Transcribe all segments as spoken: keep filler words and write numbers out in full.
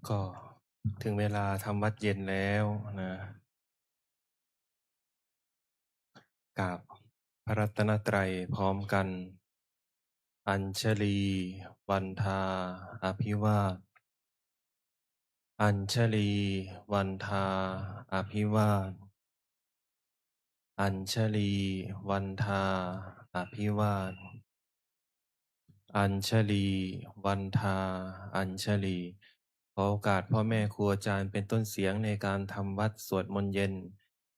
ก็ถึงเวลาทำวัตรเย็นแล้วนะ กราบพระรัตนตรัยพร้อมกัน Añjalī vandā abhivāda. Añjalī vandā abhivāda. Añjalī vandā abhivāda. Añjalī vandā añjalī. ขอโอกาสพ่อแม่ครูอาจารย์เป็นต้นเสียงในการทำวัตรสวดมนต์เย็น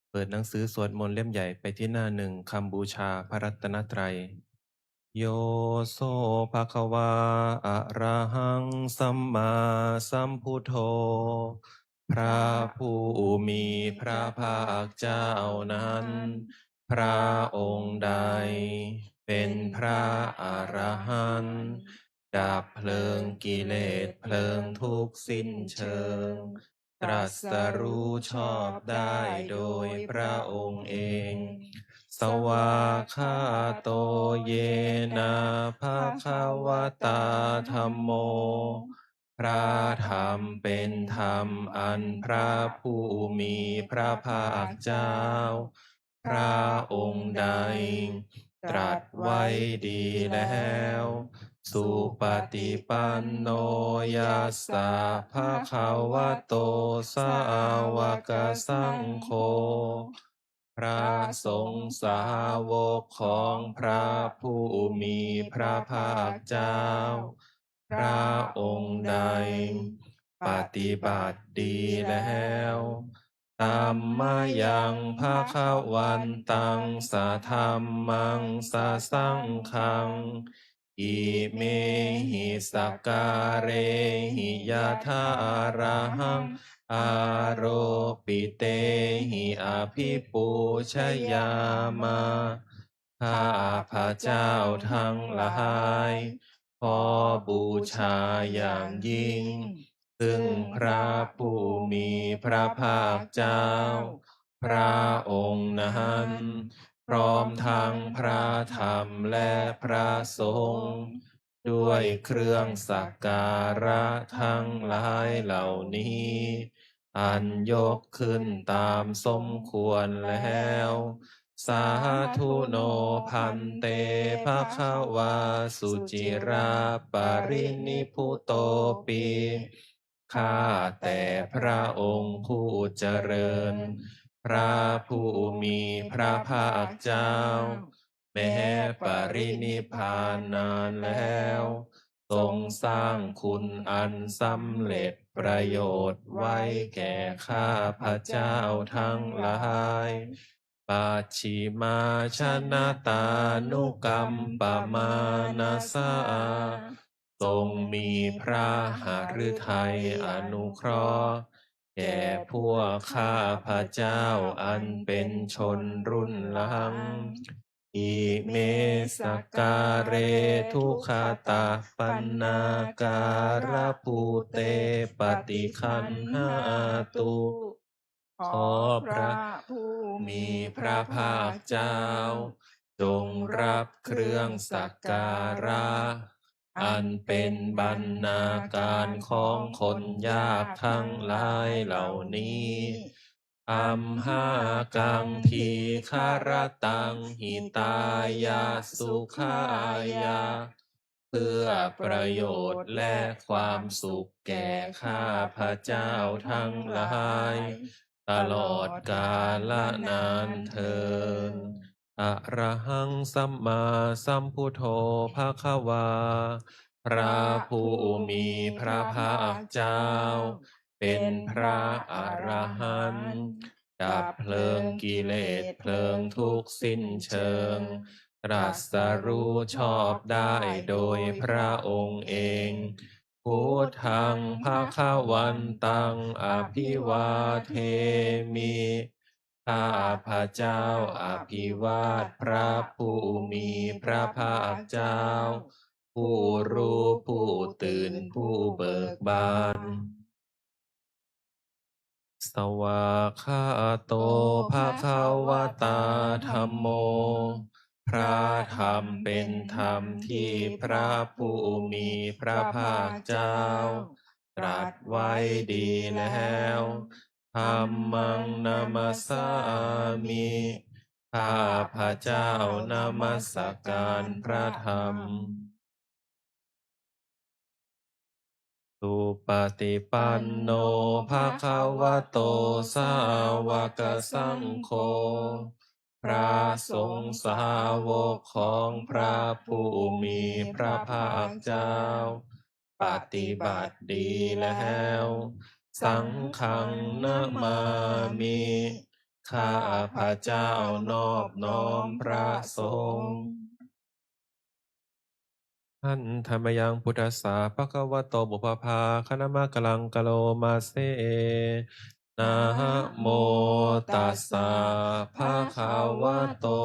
เปิดหนังสือสวดมนต์เล่มใหญ่ไปที่หน้าหนึ่ง คำบูชาพระรัตนตรัย Yo so bhagavā arahaṃ sammāsambuddho. พระผู้มีพระภาคเจ้านั้น พระองค์ใดเป็นพระอรหันต์ ดับเพลิงกิเลสเพลิงทุกข์สิ้นเชิง ตรัสรู้ชอบได้โดยพระองค์เอง Svākkhāto yena bhagavatā dhammo. พระธรรมเป็นธรรมอันพระผู้มีพระภาคเจ้า พระองค์ใดตรัสไว้ดีแล้ว Supaṭipanno yassa bhagavato sāvakasaṅgho. พระสงฆ์สาวกของพระผู้มีพระภาคเจ้า พระองค์ใดปฏิบัติดีแล้ว Tammayaṃ bhagavantaṃ sadhammaṃ sasaṅghaṃ. Imehi sakkārehi yathārahaṃ āropitehi abhipūjayāma. ข้าพเจ้าทั้งหลาย ขอบูชาอย่างยิ่ง ซึ่งพระผู้มีพระภาคเจ้า พระองค์นั้น พร้อมทั้งพระธรรมและพระสงฆ์ ด้วยเครื่องสักการะทั้งหลายเหล่านี้ อันยกขึ้นตามสมควรแล้ว Sādhu no bhante bhagavā suciraparinibbutopi. ข้าแต่พระองค์ผู้เจริญ พระผู้มีพระภาคเจ้า แม้ปรินิพพานนานแล้ว ทรงสร้างคุณอันสำเร็จประโยชน์ไว้แก่ข้าพเจ้าทั้งหลาย Pacchimājanatānukampamānasā. ทรงมีพระหฤทัยอนุเคราะห์ แก่พวกข้าพเจ้าอันเป็นชนรุ่นหลัง Ime sakkāre duggatapaṇṇākārabhūte paṭiggaṇhātu. ขอพระผู้มีพระภาคเจ้า จงรับเครื่องสักการะ อันเป็นบรรณาการของคนยากทั้งหลายเหล่านี้ Amhākaṃ dīgharattaṃ hitāya sukhāya. เพื่อประโยชน์และความสุขแก่ข้าพเจ้าทั้งหลาย ตลอดกาลนานเทอญ Arahaṃ sammāsambuddho bhagavā. พระผู้มีพระภาคเจ้า เป็นพระอรหันต์ ดับเพลิงกิเลสเพลิงทุกข์สิ้นเชิง ตรัสรู้ชอบได้โดยพระองค์เอง Buddhaṃ bhagavantaṃ abhivādemi. ข้าพเจ้าอภิวาทพระผู้มีพระภาคเจ้า ผู้รู้ผู้ตื่นผู้เบิกบาน Svākkhāto bhagavatā dhammo. พระธรรมเป็นธรรมที่พระผู้มีพระภาคเจ้า ตรัสไว้ดีแล้ว Dhammaṃ namassāmi ข้าพเจ้านมัสการพระธรรม Supaṭipanno bhagavato sāvakasaṅgho พระสงฆ์สาวกของพระผู้มีพระภาคเจ้า ปฏิบัติดีแล้ว Saṅghaṃ namāmi ข้าพเจ้านอบน้อมพระสงฆ์ Handa mayaṃ buddhassa bhagavato pubbabhāganamakāraṃ karoma se. Namo tassa bhagavato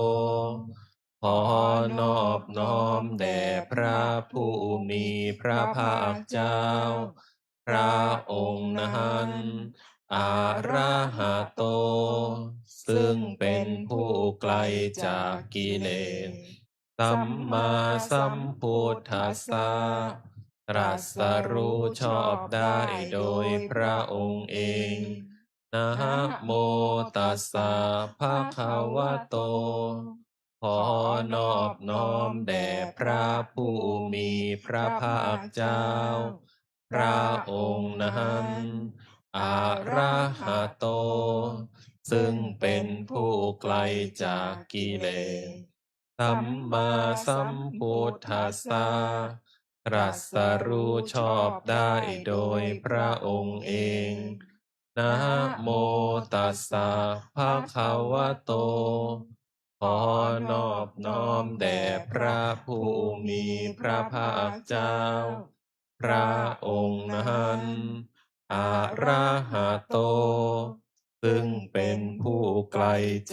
ขอนอบน้อมแด่พระผู้มีพระภาคเจ้า พระองค์นั้น arahato ซึ่งเป็นผู้ไกลจากกิเลส sammāsambuddhassa ตรัสรู้ชอบได้โดยพระองค์เอง namo tassa bhagavato ขอนอบน้อมแด่พระผู้มีพระภาคเจ้า พระองค์นั้น arahato ซึ่งเป็นผู้ไกลจากกิเลส sammāsambuddhassa ตรัสรู้ชอบได้โดยพระองค์เอง namo tassa bhagavato ขอนอบน้อมแด่พระผู้มีพระภาคเจ้า พระองค์นั้น arahato ซึ่งเป็นผู้ไกล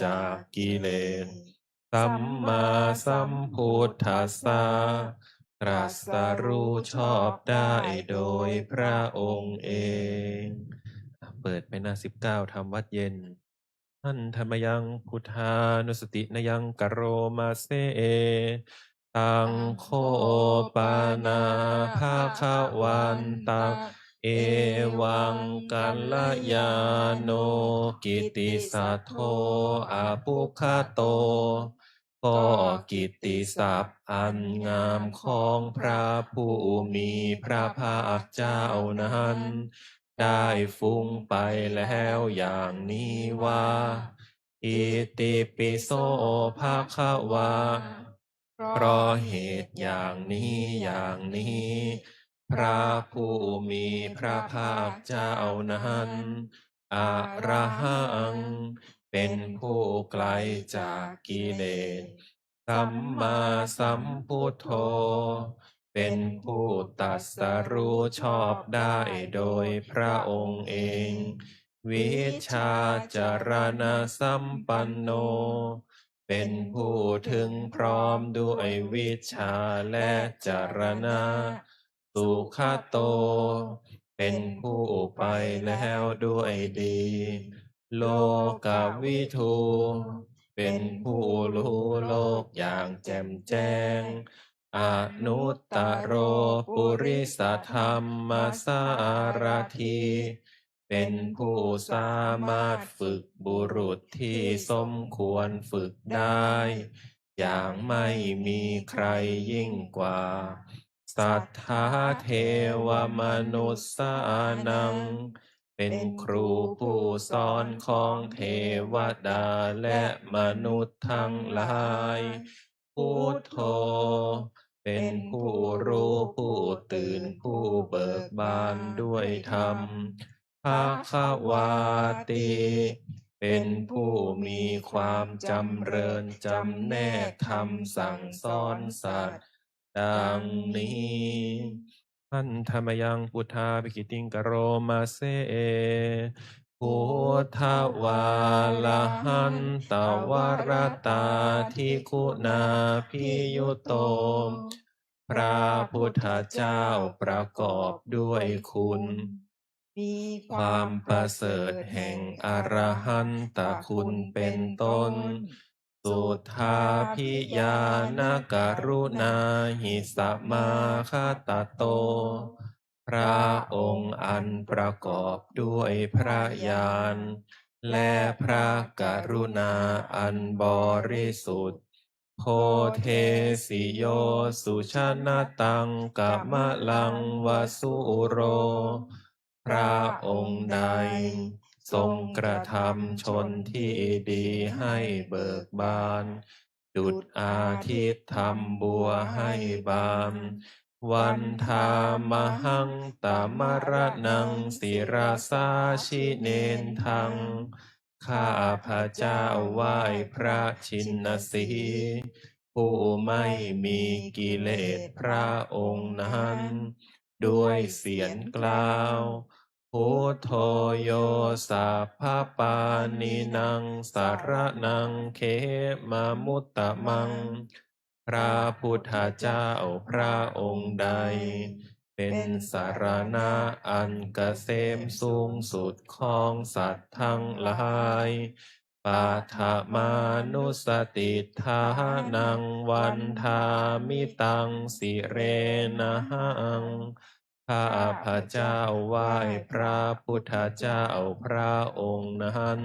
จากกิเลส sammāsambuddhassa ตรัสรู้ชอบได้โดยพระองค์เอง เปิดไปหน้าสิบเก้า ทำวัตรเย็น Handa mayaṃ buddhānussatinayaṃ karoma se. Taṃ kho pana bhagavantaṃ evaṃ kalyāṇo kittisaddo abbhuggato ก็กิตติศัพท์อันงามของพระผู้มีพระภาคเจ้านั้น ได้ฟุ้งไปแล้วอย่างนี้ว่า Itipi so bhagavā เพราะเหตุอย่างนี้อย่างนี้ พระผู้มีพระภาคเจ้านั้น arahaṃ เป็นผู้ไกลจากกิเลส sammāsambuddho เป็นผู้ตรัสรู้ชอบได้โดยพระองค์เอง vijjācaraṇasampanno เป็นผู้ถึงพร้อมด้วยวิชชาและจรณะ sugato เป็นผู้ไปแล้วด้วยดี lokavidū เป็นผู้รู้โลกอย่างแจ่มแจ้ง anuttaro purisadammasārathi เป็นผู้สามารถฝึกบุรุษที่สมควรฝึกได้ อย่างไม่มีใครยิ่งกว่า satthā devamanussānaṃ เป็นครูผู้สอนของเทวดาและมนุษย์ทั้งหลาย buddho เป็นผู้รู้ผู้ตื่นผู้เบิกบานด้วยธรรม bhagavāti เป็นผู้มีความจำเริญจำแนกธรรมสั่งสอนสัตว์ ดังนี้ Handa mayaṃ buddhābhigītiṃ karoma se. Buddhavārahantavaratādiguṇābhiyutto พระพุทธเจ้าประกอบด้วยคุณ มีความประเสริฐแห่งอรหันตคุณเป็นต้น suddhābhiñāṇakaruṇāhi samāgatatto พระองค์อันประกอบด้วยพระญาณ และพระกรุณาอันบริสุทธิ์ Bodhesi yo sujanataṃ kamalaṃ va sūro. พระองค์ใดทรงกระทำชนที่ดีให้เบิกบาน ดุจอาทิตย์ทำบัวให้บาน Vandāmahaṃ tamaraṇaṃ sirasā jinendaṃ. ข้าพเจ้าไหว้พระชินสีห์ ผู้ไม่มีกิเลสพระองค์นั้น ด้วยเสียงกล่าว Buddho yo sabbapāṇīnaṃ saraṇaṃ khemamuttamaṃ. พระพุทธเจ้าพระองค์ใด เป็นสรณะอันเกษมสูงสุดของสัตว์ทั้งหลาย Paṭhamānussatiṭṭhānaṃ vandāmi taṃ sirenahaṃ. ข้าพเจ้าไหว้พระพุทธเจ้าพระองค์นั้น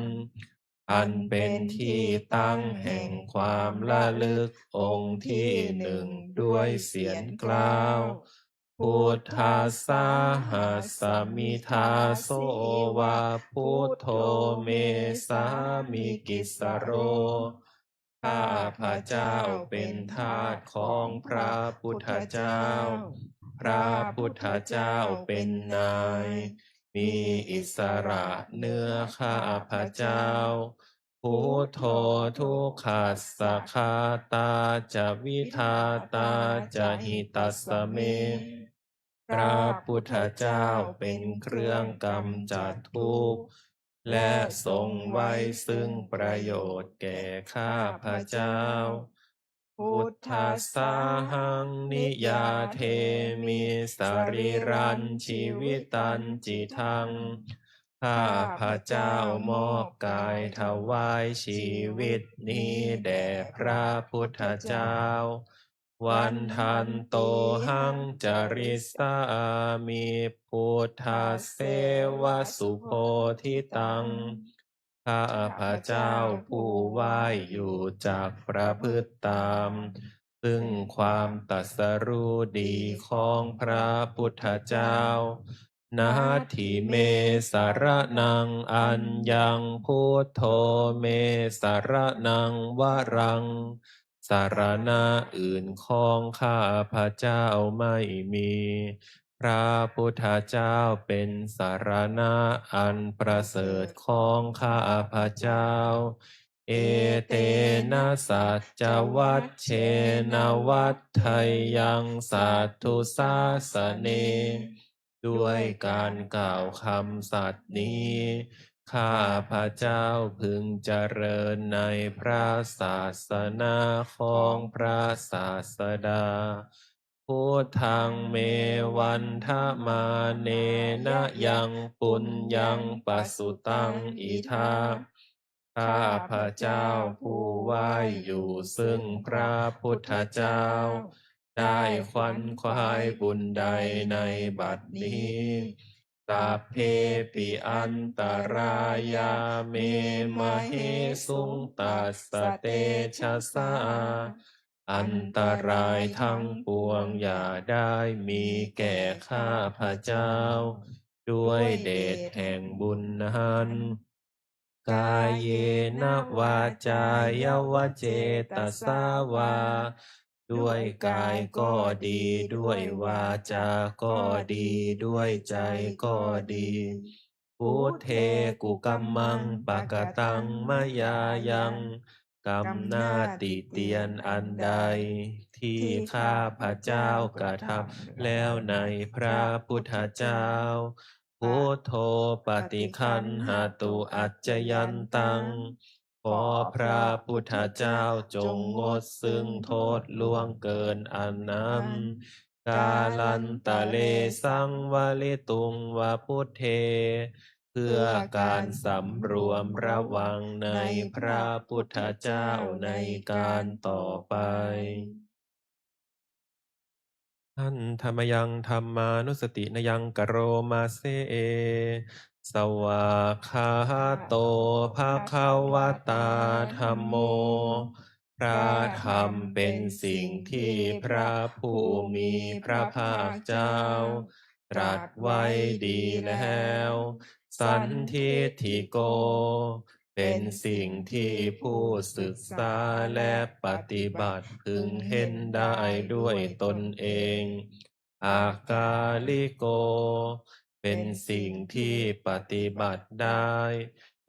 อันเป็นที่ตั้งแห่งความระลึกองค์ที่หนึ่งด้วยเสียงกล่าว Buddhassāhasmi dāso va buddho me sāmikissaro. ข้าพเจ้าเป็นทาสของพระพุทธเจ้า พระพุทธเจ้าเป็นนาย มีอิสระเหนือข้าพเจ้า Buddho dukkhassa ghātā ca vidhātā ca hitassa me. พระพุทธเจ้าเป็นเครื่องกำจัดทุกข์ และทรงไว้ซึ่งประโยชน์แก่ข้าพเจ้า Buddhassāhaṃ niyyādemi sarīrañjīvitañcidaṃ. ข้าพเจ้ามอบกายถวายชีวิตนี้แด่พระพุทธเจ้า Vandantohaṃ carissāmi buddhasseva subodhitaṃ. ข้าพเจ้าผู้ไหว้อยู่จักประพฤติตาม ซึ่งความตรัสรู้ดีของพระพุทธเจ้า Natthi me saraṇaṃ aññaṃ buddho me saraṇaṃ varaṃ. สรณะอื่นของข้าพเจ้าไม่มี พระพุทธเจ้าเป็นสรณะอันประเสริฐของข้าพเจ้า Etena saccavajjena vaḍḍheyyaṃ satthu sāsane. ด้วยการกล่าวคำสัตย์นี้ ข้าพเจ้าพึงเจริญในพระศาสนาของพระศาสดา Buddhaṃ me vandamānena yaṃ puññaṃ pasutaṃ idha. ข้าพเจ้าผู้ไหว้อยู่ซึ่งพระพุทธเจ้า ได้ขวัญขวายบุญใดในบัดนี้ Sabbepi antarāyā me māhesuṃ tassa tejasā. อันตรายทั้งปวงอย่าได้มีแก่ข้าพเจ้า ด้วยเดชแห่งบุญนั้น Kāyena vācāya va cetasā vā. ด้วยกายก็ดี ด้วยวาจาก็ดี ด้วยใจก็ดี Buddhe kukammaṃ pakataṃ mayā yaṃ. กรรมหน้าติเตียนอันใด ที่ข้าพเจ้ากระทำแล้วในพระพุทธเจ้า Buddho paṭiggaṇhatu accayantaṃ. ขอพระพุทธเจ้าจงงดซึ่งโทษล่วงเกินอันนั้น Kālantare saṃvarituṃ va buddhe. เพื่อการสำรวมระวังในพระพุทธเจ้าในการต่อไป Handa mayaṃ dhammānussatinayaṃ karoma se. Svākkhāto bhagavatā dhammo. พระธรรมเป็นสิ่งที่พระผู้มีพระภาคเจ้าตรัสไว้ดีแล้ว Sandiṭṭhiko เป็นสิ่งที่ผู้ศึกษาและปฏิบัติพึงเห็นได้ด้วยตนเอง Akāliko เป็นสิ่งที่ปฏิบัติได้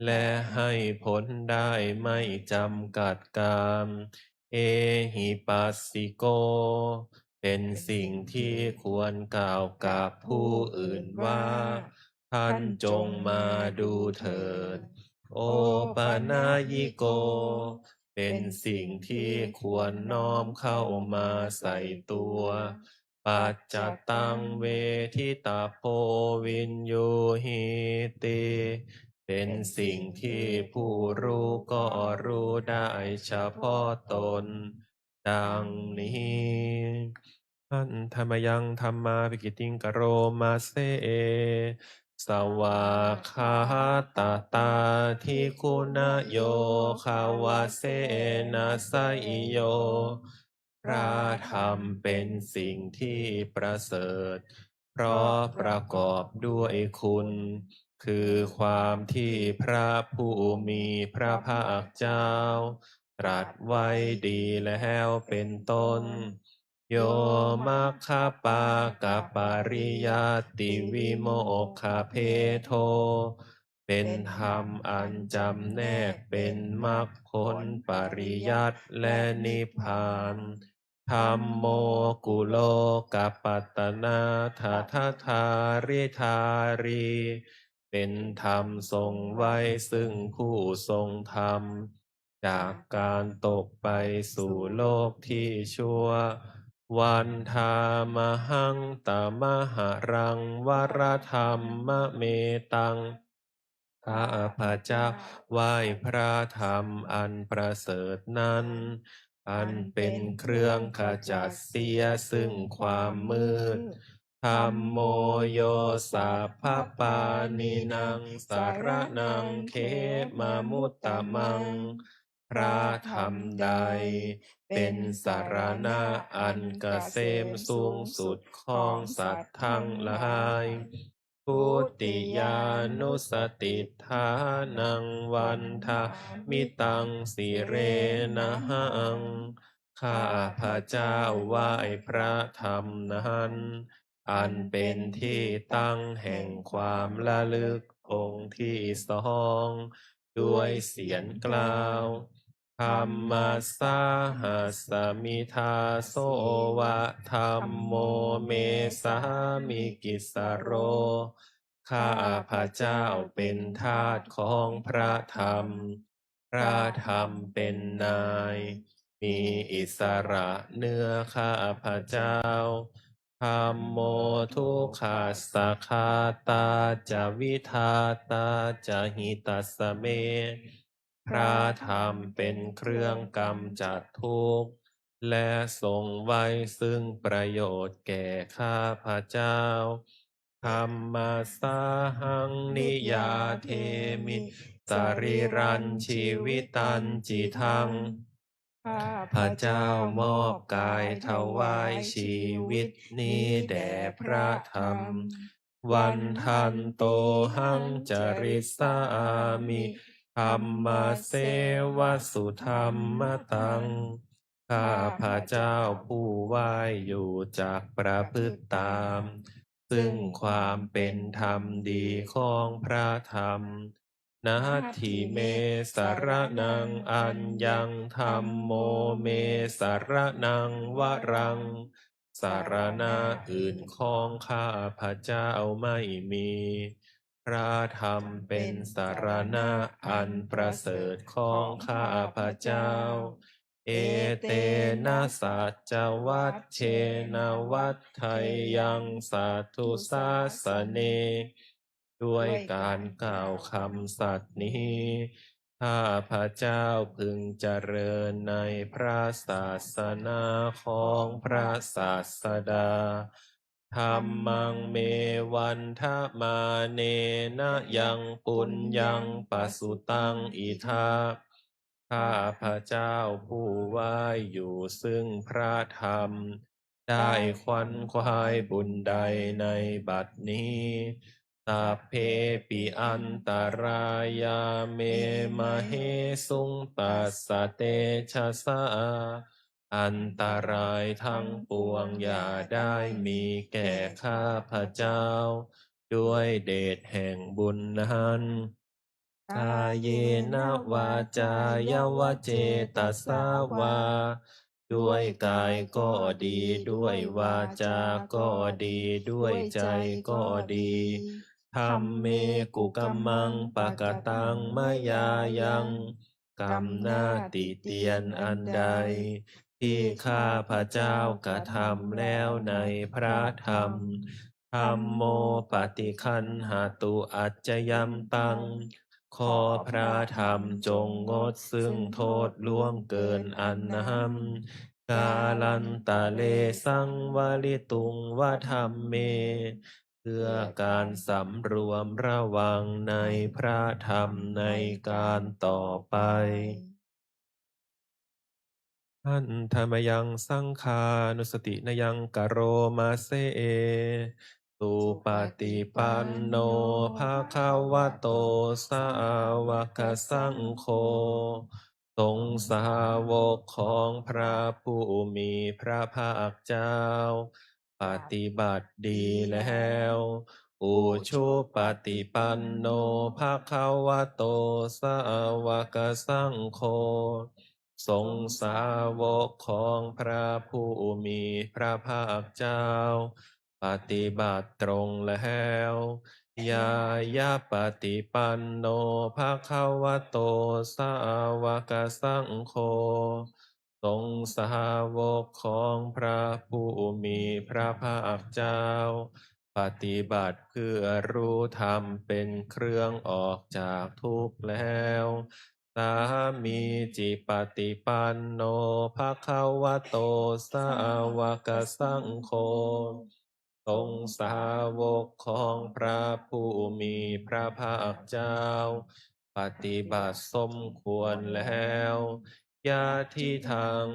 และให้ผลได้ไม่จำกัดกาล Ehipassiko เป็นสิ่งที่ควรกล่าวกับผู้อื่นว่า ท่านจงมาดูเถิด Opanayiko เป็นสิ่งที่ควรน้อมเข้ามาใส่ตัว Paccattaṃ veditabbo viññūhīti เป็นสิ่งที่ผู้รู้ก็รู้ได้เฉพาะตน ดังนี้ Handa mayaṃ dhammābhigītiṃ karoma se. Svākkhātatādiguṇayogavasena seyyo. พระธรรมเป็นสิ่งที่ประเสริฐ เพราะประกอบด้วยคุณ คือความที่พระผู้มีพระภาคเจ้าตรัสไว้ดีแล้วเป็นต้น Yo maggapariññātavimokkhabhedo เป็นธรรมอันจำแนกเป็นมรรคผลปริยัติและนิพพาน Dhammo kulokapattanā tadadhāridhārī เป็นธรรมทรงไว้ซึ่งผู้ทรงธรรม จากการตกไปสู่โลกที่ชั่ว Vandāmahaṃ tamaharaṃ varadhammametaṃ ข้าพเจ้าไหว้พระธรรมอันประเสริฐนั้น อันเป็นเครื่องขจัดเสียซึ่งความมืด Dhammo yo sabbapāṇīnaṃ saraṇaṃ khemamuttamaṃ พระธรรมใดเป็นสรณะอันเกษมสูงสุดของสัตว์ทั้งหลาย Dutiyānussatiṭṭhānaṃ vandāmi taṃ sirenahaṃ ข้าพเจ้าไหว้พระธรรมนั้น อันเป็นที่ตั้งแห่งความระลึกองค์ที่สอง ด้วยเสียงกล่าว Dhammassāhasmi dāso va dhammo me sāmikissaro ข้าพเจ้าเป็นทาสของพระธรรม พระธรรมเป็นนาย มีอิสระเหนือข้าพเจ้า Dhammo dukkhassa ghātā ca vidhātā ca hitassa me พระธรรมเป็นเครื่องกำจัดทุกข์ และทรงไว้ซึ่งประโยชน์แก่ข้าพเจ้า Dhammassāhaṃ niyyādemi sarīrañjīvitañcidaṃ ข้าพเจ้ามอบกายถวายชีวิตนี้แด่พระธรรม Vandantohaṃ carissāmi dhammasevasuddhammataṃ ข้าพเจ้าผู้ไหว้อยู่จักประพฤติตาม ซึ่งความเป็นธรรมดีของพระธรรม Natthi me saraṇaṃ aññaṃ dhammo me saraṇaṃ varaṃ สรณะอื่นของข้าพเจ้าไม่มี พระธรรมเป็นสรณะอันประเสริฐของข้าพเจ้า Etena saccavajjena vaḍḍheyyaṃ satthu sāsane ด้วยการกล่าวคำสัตย์นี้ ข้าพเจ้าพึงเจริญในพระศาสนาของพระศาสดา Dhammaṃ me vandamānena yaṃ puññaṃ pasutaṃ idha. ข้าพเจ้าผู้ไหว้อยู่ซึ่งพระธรรม ได้ขวัญขวายบุญใดในบัดนี้ Sabbepi antarāyā me māhesuṃ tassa tejasā. อันตรายทั้งปวงอย่าได้มีแก่ข้าพเจ้า ด้วยเดชแห่งบุญนั้น Kāyena vācāya va cetasā vā. ด้วยกายก็ดี ด้วยวาจาก็ดี ด้วยใจก็ดี Dhamme kukammaṃ pakataṃ mayā yaṃ. กรรมหน้าติเตียนอันใด ที่ข้าพเจ้ากระทำแล้วในพระธรรม Dhammo paṭiggaṇhatu accayantaṃ. ขอพระธรรมจงงดซึ่งโทษล่วงเกินอันนั้น Kālantare saṃvarituṃ va dhamme. เพื่อการสำรวมระวังในพระธรรมในการต่อไป Handa mayaṃ saṅghānussatinayaṃ karoma se. Supaṭipanno bhagavato sāvakasaṅgho. สงฆ์สาวกของพระผู้มีพระภาคเจ้า ปฏิบัติดีแล้ว Ujupaṭipanno bhagavato sāvakasaṅgho. สงฆ์สาวกของพระผู้มีพระภาคเจ้า ปฏิบัติตรงแล้ว Ñāyapaṭipanno bhagavato sāvakasaṅgho. สงฆ์สาวกของพระผู้มีพระภาคเจ้า ปฏิบัติเพื่อรู้ธรรมเป็นเครื่องออกจากทุกข์แล้ว Sāmīcipaṭipanno bhagavato sāvakasaṅgho. สงฆ์สาวกของพระผู้มีพระภาคเจ้า ปฏิบัติสมควรแล้ว Yadidaṃ.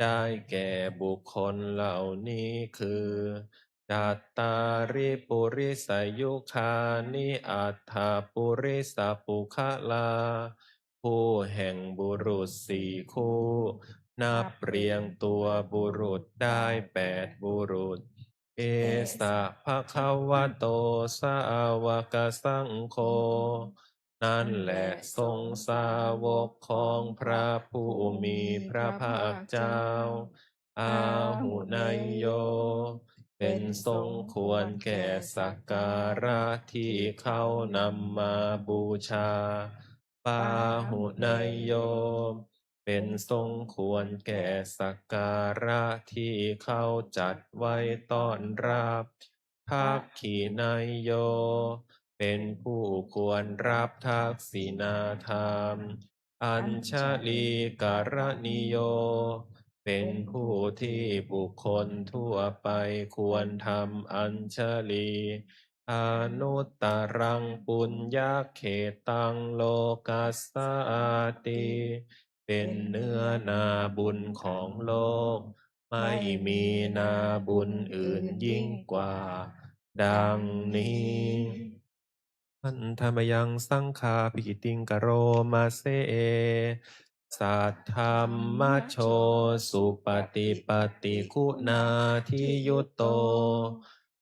ได้แก่บุคคลเหล่านี้คือ Cattāri purisayugāni aṭṭha purisapuggalā. คู่แห่งบุรุษสี่คู่ นับเรียงตัวบุรุษได้แปดบุรุษ Esa bhagavato sāvakasaṅgho. นั่นแหละสงฆ์สาวกของพระผู้มีพระภาคเจ้า Āhuneyyo. เป็นสงฆ์ควรแก่สักการะที่เขานำมาบูชา Pāhuneyyo. เป็นสงฆ์ควรแก่สักการะที่เขาจัดไว้ต้อนรับ Dakkhiṇeyyo. เป็นผู้ควรรับทักษิณาทาน Añjalikaraṇīyo. เป็นผู้ที่บุคคลทั่วไปควรทำอัญชลี Anuttaraṃ puññakkhettaṃ lokassa āti. เป็นเนื้อนาบุญของโลก ไม่มีนาบุญอื่นยิ่งกว่า ดังนี้ Handa mayaṃ saṅghābhigītiṃ karoma se. Saddhammajo supaṭipattiguṇādiyutto.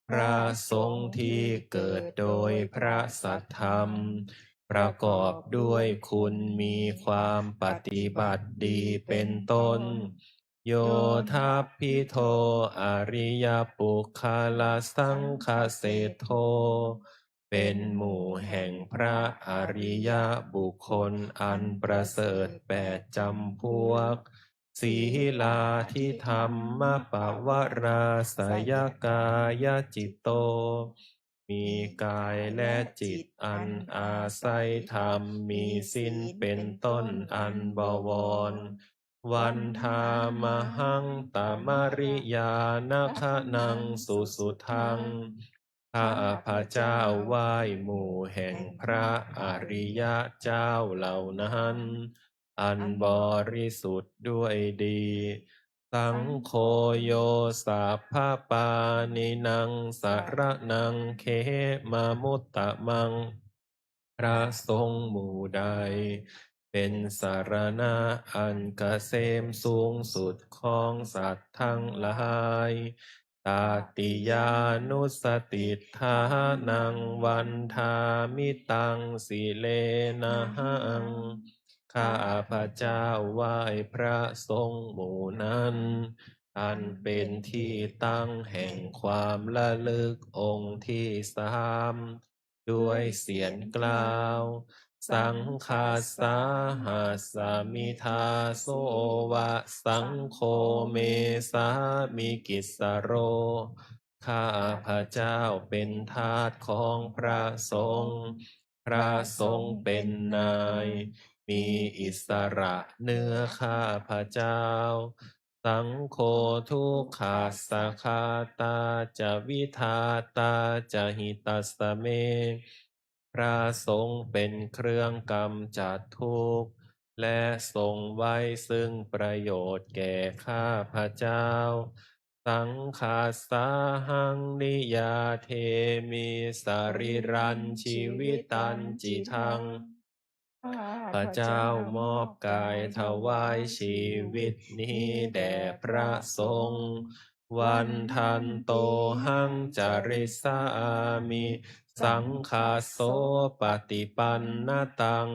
พระสงฆ์ที่เกิดโดยพระสัทธรรม ประกอบด้วยคุณมีความปฏิบัติดีเป็นต้น Yo dabbidho ariyapuggalasaṅghaseṭṭho. เป็นหมู่แห่งพระอริยบุคคลอันประเสริฐแปดจำพวก Sīlādidhammapavarāsayakāyacitto. มีกายและจิตอันอาศัยธรรม มีศีลเป็นต้นอันบวร Vandāmahaṃ tamariyanakhaṇaṃ susuddhaṃ. ข้าพเจ้าไหว้หมู่แห่งพระอริยเจ้าเหล่านั้น อันบริสุทธิ์ด้วยดี Saṅgho yo sabbapāṇīnaṃ saraṇaṃ khemamuttamaṃ. พระสงฆ์หมู่ใด เป็นสรณะอันเกษมสูงสุดของสัตว์ทั้งหลาย Tatiyānussatiṭṭhānaṃ vandāmi taṃ sirenahaṃ. ข้าพเจ้าไหว้พระสงฆ์หมู่นั้น อันเป็นที่ตั้งแห่งความระลึกองค์ที่สาม ด้วยเสียงกล่าว Saṅghassa hasmi dāso va, saṅgho me sāmikissaro. ข้าพเจ้าเป็นทาสของพระสงฆ์ พระสงฆ์เป็นนาย มีอิสระเหนือข้าพเจ้า Saṅgho dukkhassa ghātā ca vidhātā ca hitassa me. พระสงฆ์เป็นเครื่องกำจัดทุกข์ และทรงไว้ซึ่งประโยชน์แก่ข้าพเจ้า Saṅghassa haṃ niyyādemi sarīrañjīvitañcidaṃ. ข้าพเจ้ามอบกายถวายชีวิตนี้แด่พระสงฆ์ Vandantohaṃ carissāmi saṅghassopaṭipannataṃ.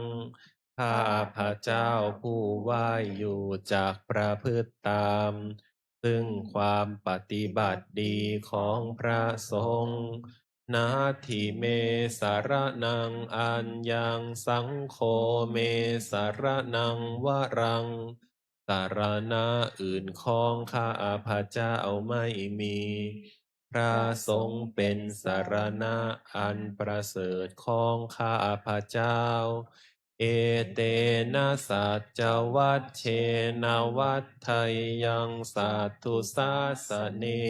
ข้าพเจ้าผู้ไหว้อยู่จักประพฤติตาม ซึ่งความปฏิบัติดีของพระสงฆ์ Natthi me saraṇaṃ aññaṃ, saṅgho me saraṇaṃ varaṃ. สรณะอื่นของข้าพเจ้าไม่มี พระสงฆ์เป็นสรณะอันประเสริฐของข้าพเจ้า Etena saccavajjena vaḍḍheyyaṃ satthu sāsane.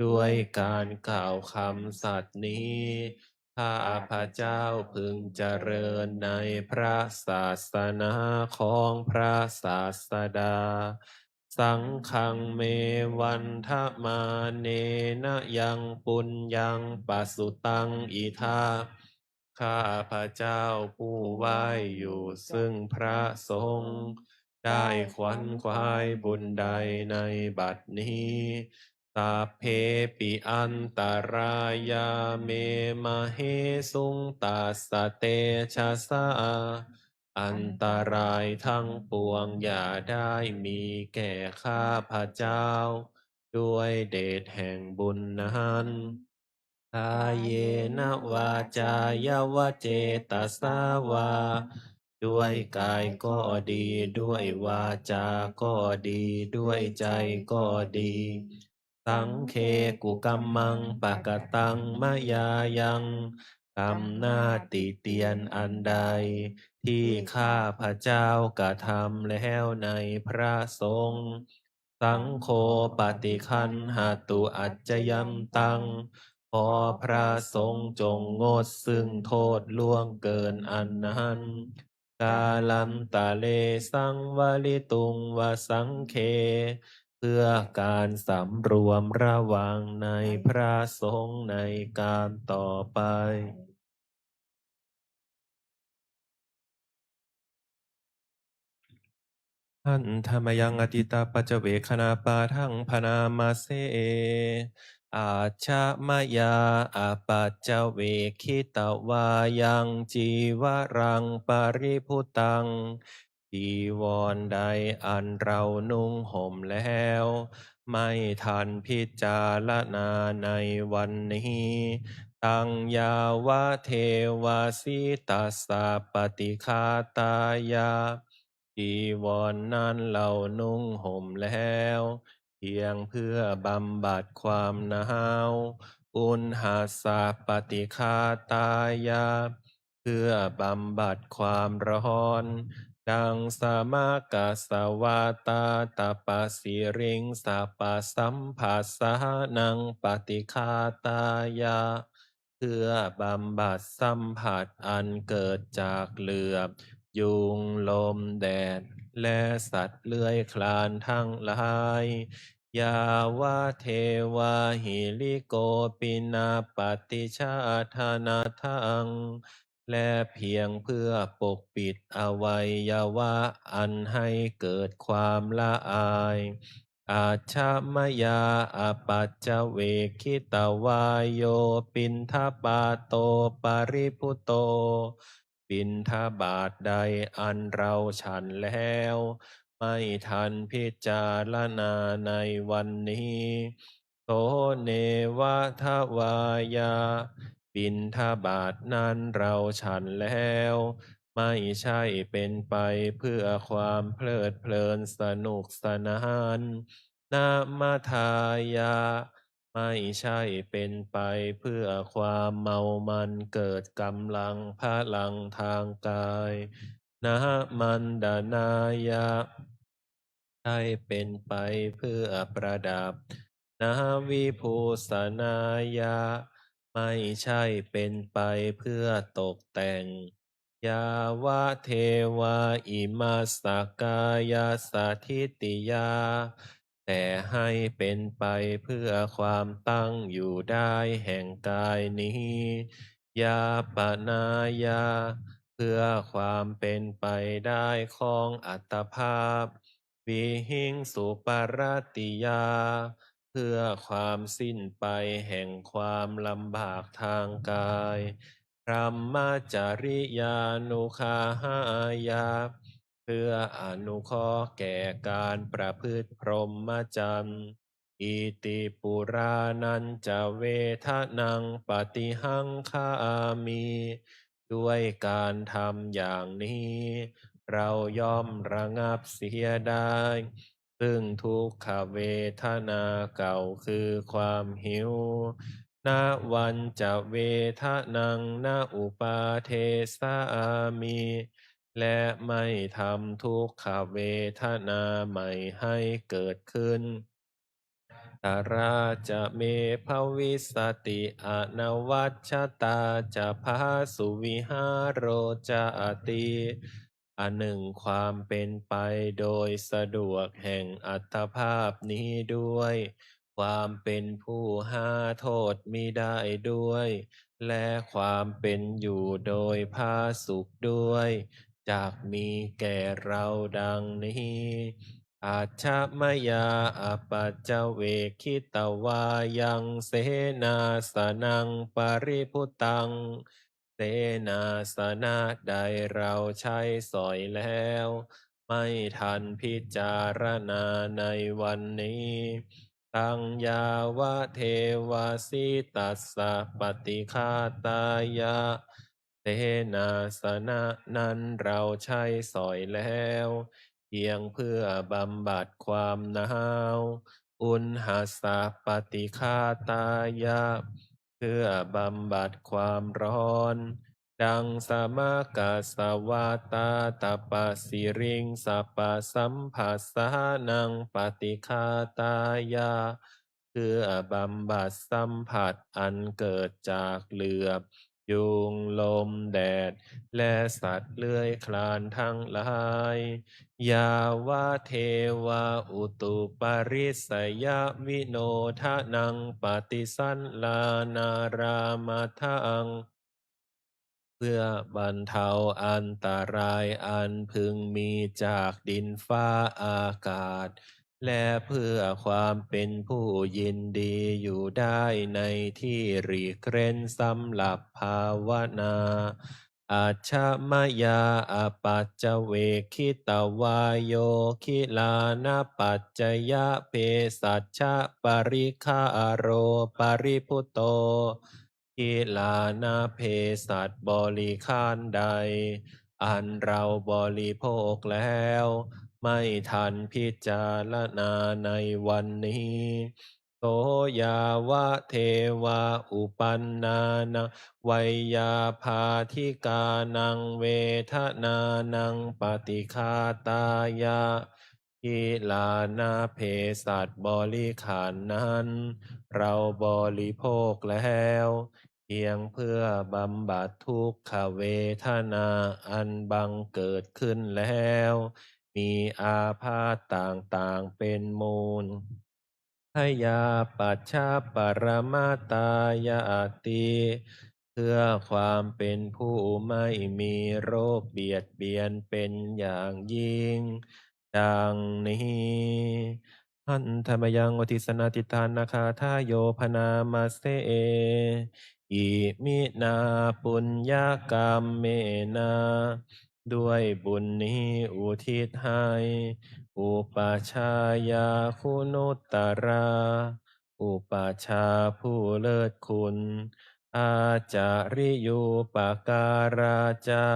ด้วยการกล่าวคำสัตย์นี้ ข้าพเจ้าพึงเจริญในพระศาสนาของพระศาสดา Saṅghaṃ me vandamānena yaṃ puññaṃ pasutaṃ idha. ข้าพเจ้าผู้ไหว้อยู่ซึ่งพระสงฆ์ ได้ขวัญขวายบุญใดในบัดนี้ Sabbepi antarāyā me māhesuṃ tassa tejasā. อันตรายทั้งปวงอย่าได้มีแก่ข้าพเจ้า ด้วยเดชแห่งบุญนั้น Kāyena vācāya va cetasā vā. ด้วยกายก็ดี ด้วยวาจาก็ดี ด้วยใจก็ดี Saṅghe kukammaṃ pakataṃ mayā yaṃ. กรรมหน้าติเตียนอันใด ที่ข้าพเจ้ากระทำแล้วในพระสงฆ์ Saṅgho paṭiggaṇhatu accayantaṃ. ขอพระสงฆ์จงงดซึ่งโทษล่วงเกินอันนั้น Kālantare saṃvarituṃ va saṅghe. เพื่อการสำรวมระวังในพระสงฆ์ในการต่อไป Handa mayaṃ atītapaccavekkhaṇapāṭhaṃ bhaṇāma se. Ajja mayā apaccavekkhitvā yaṃ cīvaraṃ paribhuttaṃ. จีวรใดอันเรานุ่งห่มแล้ว ไม่ทันพิจารณาในวันนี้ Taṃ yāvadeva sītassa paṭighātāya. จีวรนั้นเรานุ่งห่มแล้ว เพียงเพื่อบำบัดความหนาว uṇhassa paṭighātāya เพื่อบำบัดความร้อน daṃsamakassavātātapasiriṃsapasamphassānaṃ paṭighātāya เพื่อบำบัดสัมผัสอันเกิดจากเหลือบ ยุง ลม แดด และสัตว์เลื้อยคลานทั้งหลาย yāvadeva hirikopinapaṭicchādanatthaṃ และเพียงเพื่อปกปิดอวัยวะอันให้เกิดความละอาย ajja mayā apaccavekkhitvā yo piṇḍapāto paribhutto บิณฑบาตใดอันเราฉันแล้ว ไม่ทันพิจารณาในวันนี้ so neva davāya บิณฑบาตนั้นเราฉันแล้ว ไม่ใช่เป็นไปเพื่อความเพลิดเพลินสนุกสนาน na madāya ไม่ใช่เป็นไปเพื่อความเมามันเกิดกำลังพลังทางกาย na maṇḍanāya ใช่เป็นไปเพื่อประดับ na vibhūsanāya ไม่ใช่เป็นไปเพื่อตกแต่ง yāvadeva imassa kāyassa ṭhitiyā แต่ให้เป็นไปเพื่อความตั้งอยู่ได้แห่งกายนี้ yāpanāya เพื่อความเป็นไปได้ของอัตภาพ vihiṃsuparatiyā เพื่อความสิ้นไปแห่งความลำบากทางกาย brahmacariyānuggahāya เพื่ออนุเคราะห์แก่การประพฤติพรหมจรรย์ iti purāṇañca vedanaṃ paṭihaṅkhāmi ด้วยการทำอย่างนี้ เราย่อมระงับเสียได้ ซึ่งทุกขเวทนาเก่าคือความหิว navañca vedanaṃ na uppādessāmi และไม่ทำทุกขเวทนาใหม่ให้เกิดขึ้น antarā ca me bhavissati anavajjatā ca phāsuvihāro cāti อันหนึ่งความเป็นไปโดยสะดวกแห่งอัตภาพนี้ด้วย ความเป็นผู้หาโทษมิได้ด้วย และความเป็นอยู่โดยผาสุกด้วย จักมีแก่เราดังนี้ ajja mayā apaccavekkhitvā yaṃ senāsanaṃ paribhuttaṃ เสนาสนะใดเราใช้สอยแล้ว ไม่ทันพิจารณาในวันนี้ taṃ yāvadeva sītassa paṭighātāya เสนาสนะนั้นเราใช้สอยแล้ว เพียงเพื่อบำบัดความหนาว uṇhassa paṭighātāya เพื่อบำบัดความร้อน daṃsamakassavātātapasiriṃsapasamphassānaṃ paṭighātāya เพื่อบำบัดสัมผัสอันเกิดจากเหลือบ ยุง ลม แดด และสัตว์เลื้อยคลานทั้งหลาย yāvadeva utuparissayavinodanaṃ paṭisallānārāmatthaṃ เพื่อบรรเทาอันตรายอันพึงมีจากดินฟ้าอากาศ และเพื่อความเป็นผู้ยินดีอยู่ได้ในที่หลีกเร้นสำหรับภาวนา ajja mayā apaccavekkhitvā yo gilānapaccayabhesajjaparikkhāro paribhutto gilānaเภสัชบริขารใด อันเราบริโภคแล้ว ไม่ทันพิจารณาในวันนี้ so yāvadeva uppannānaṃ veyyābādhikānaṃ vedanānaṃ paṭighātāya, gilānaṃ เภสัชบริขารนั้น เราบริโภคแล้ว เพียงเพื่อบำบัดทุกขเวทนาอันบังเกิดขึ้นแล้ว มีอาพาธต่างๆเป็นมูล byāpajjhaparamatāyāti เพื่อความเป็นผู้ไม่มีโรคเบียดเบียนเป็นอย่างยิ่ง ดังนี้ Handa mayaṃ uddissanādhiṭṭhānagāthāyo bhaṇāma se. Iminā puññakammena ด้วยบุญนี้อุทิศให้ upajjhāyā guṇuttarā อุปัชฌาย์ผู้เลิศคุณ ācariyūpakārā ca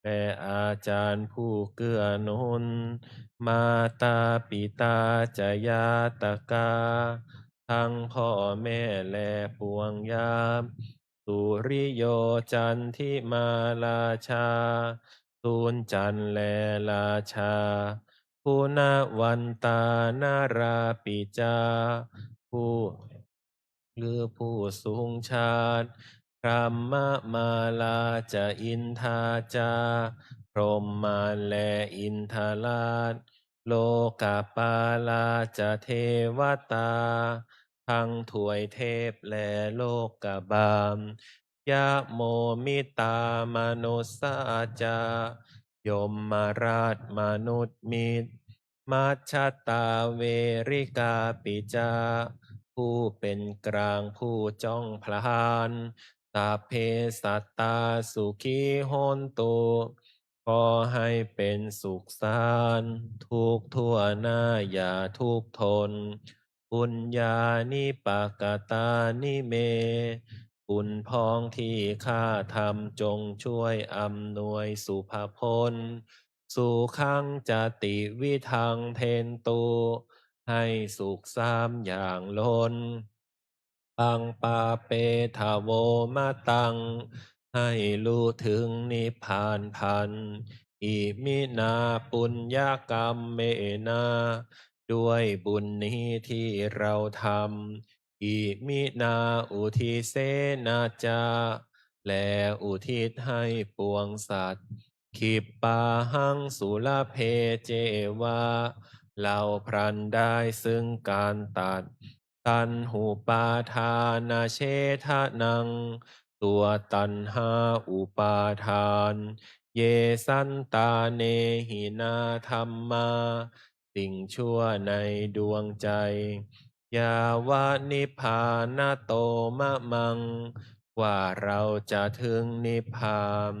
และอาจารย์ผู้เกื้อหนุน mātā pitā ca ñātakā ทั้งพ่อแม่และปวงญาติ suriyo candimā rājā สุริจันทร์และราชา guṇavantā narāpi ca ผู้ หรือผู้สูงชาติ brahmamārā ca indā ca พรหมมารและอินทราช lokapālā ca devatā ทั้งทวยเทพและโลกบาล yamo mittā manussā ca ยมราชมนุษย์มิตร majjhattā verikāpi ca ผู้เป็นกลางผู้จ้องผลาญ sabbe sattā sukhī hontu ขอให้เป็นสุขสันต์ ทุกข์ทั่วหน้าอย่าทุกข์ทน puññāni pakatāni me บุญพ้องที่ข้าทำจงช่วยอำนวยสุภพล sukhaṃ ca tividhaṃ dentu ให้สุขสามอย่างล้น aṃ pāpetha vo mataṃ ให้รู้ถึงนิพพานพลัน iminā puññakammena ด้วยบุญนี้ที่เราทำ iminā uddisena ca และอุทิศให้ปวงสัตว์ khippāhaṃ sulabhe ceva เราพลันได้ซึ่งการตัด taṇhupādānachedanaṃ ตัวตัณหาอุปาทาน ye santāne hinā dhammā สิ่งชั่วในดวงใจ yāva nibbānato mamaṃ กว่าเราจะถึงนิพพาน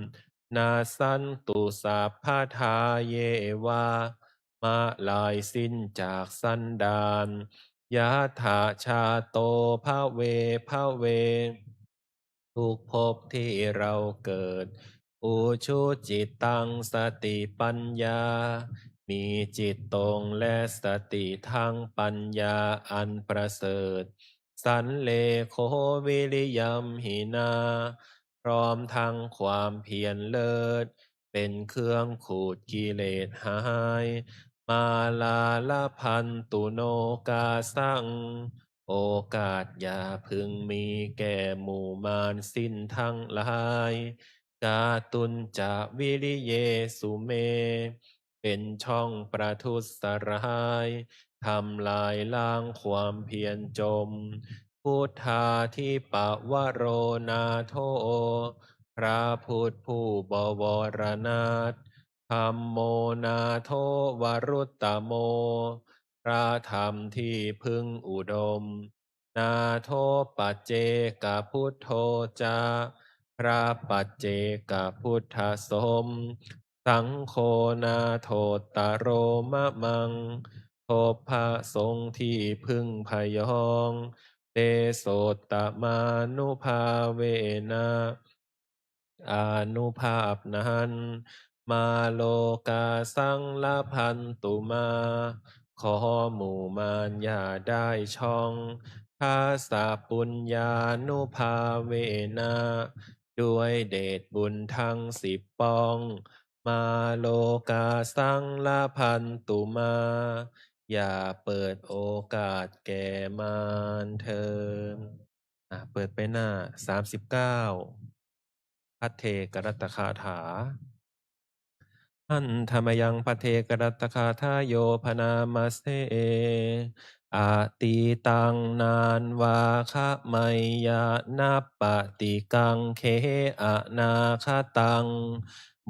nassantu sabbadā yeva เมื่อลายสิ้นจากสันดาน yathā jāto bhave bhave ทุกภพที่เราเกิด ujucittaṃ satipaññā มีจิตตรงและสติทั้งปัญญาอันประเสริฐ sallekho viriyamhinā พร้อมทั้งความเพียรเลิศ เป็นเครื่องขูดกิเลสหาย mārā labhantu nokāsaṃ โอกาสอย่าพึงมีแก่หมู่มารสิ้นทั้งหลาย kātuñca viriyesu me เป็นช่องประทุษร้าย ทำลายล้างความเพียรจม buddhādhipavaro nātho พระพุทธผู้บวรนาถ dhammo nātho varuttamo พระธรรมที่พึ่งอุดม nātho paccekabuddho ca พระปัจเจกพุทธสม saṅgho nāthottaro mamaṃ พบพระสงฆ์ที่พึ่งพยอง tesottamānubhāvena อานุภาพนั้น mārokāsaṃ labhantu mā ขอหมู่มารอย่าได้ช่อง ทัสสะปุญญานุภาเวนะ ด้วยเดชบุญทั้งสิบปอง mā lokā saṃlabhantu mā อย่าเปิดโอกาสแก่มารเทอญ อ่ะ เปิดไปหน้าสามสิบเก้า ภัทเทกรัตตคาถา Handa mayaṃ bhaddekarattagāthāyo bhaṇāma se. Atītaṃ nānvāgameyya nappaṭikaṅkhe anāgataṃ.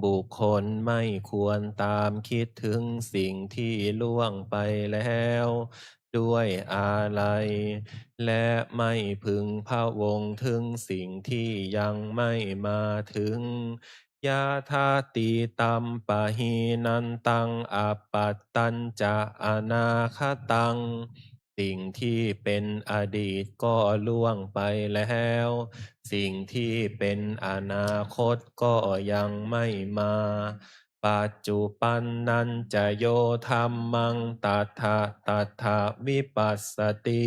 บุคคลไม่ควรตามคิดถึงสิ่งที่ล่วงไปแล้ว ด้วยอาลัย และไม่พึงพะวงถึงสิ่งที่ยังไม่มาถึง Yadatītampahīnantaṃ appattañca anāgataṃ. สิ่งที่เป็นอดีตก็ล่วงไปแล้ว สิ่งที่เป็นอนาคตก็ยังไม่มา Paccuppannañca yo dhammaṃ tattha tattha vipassati,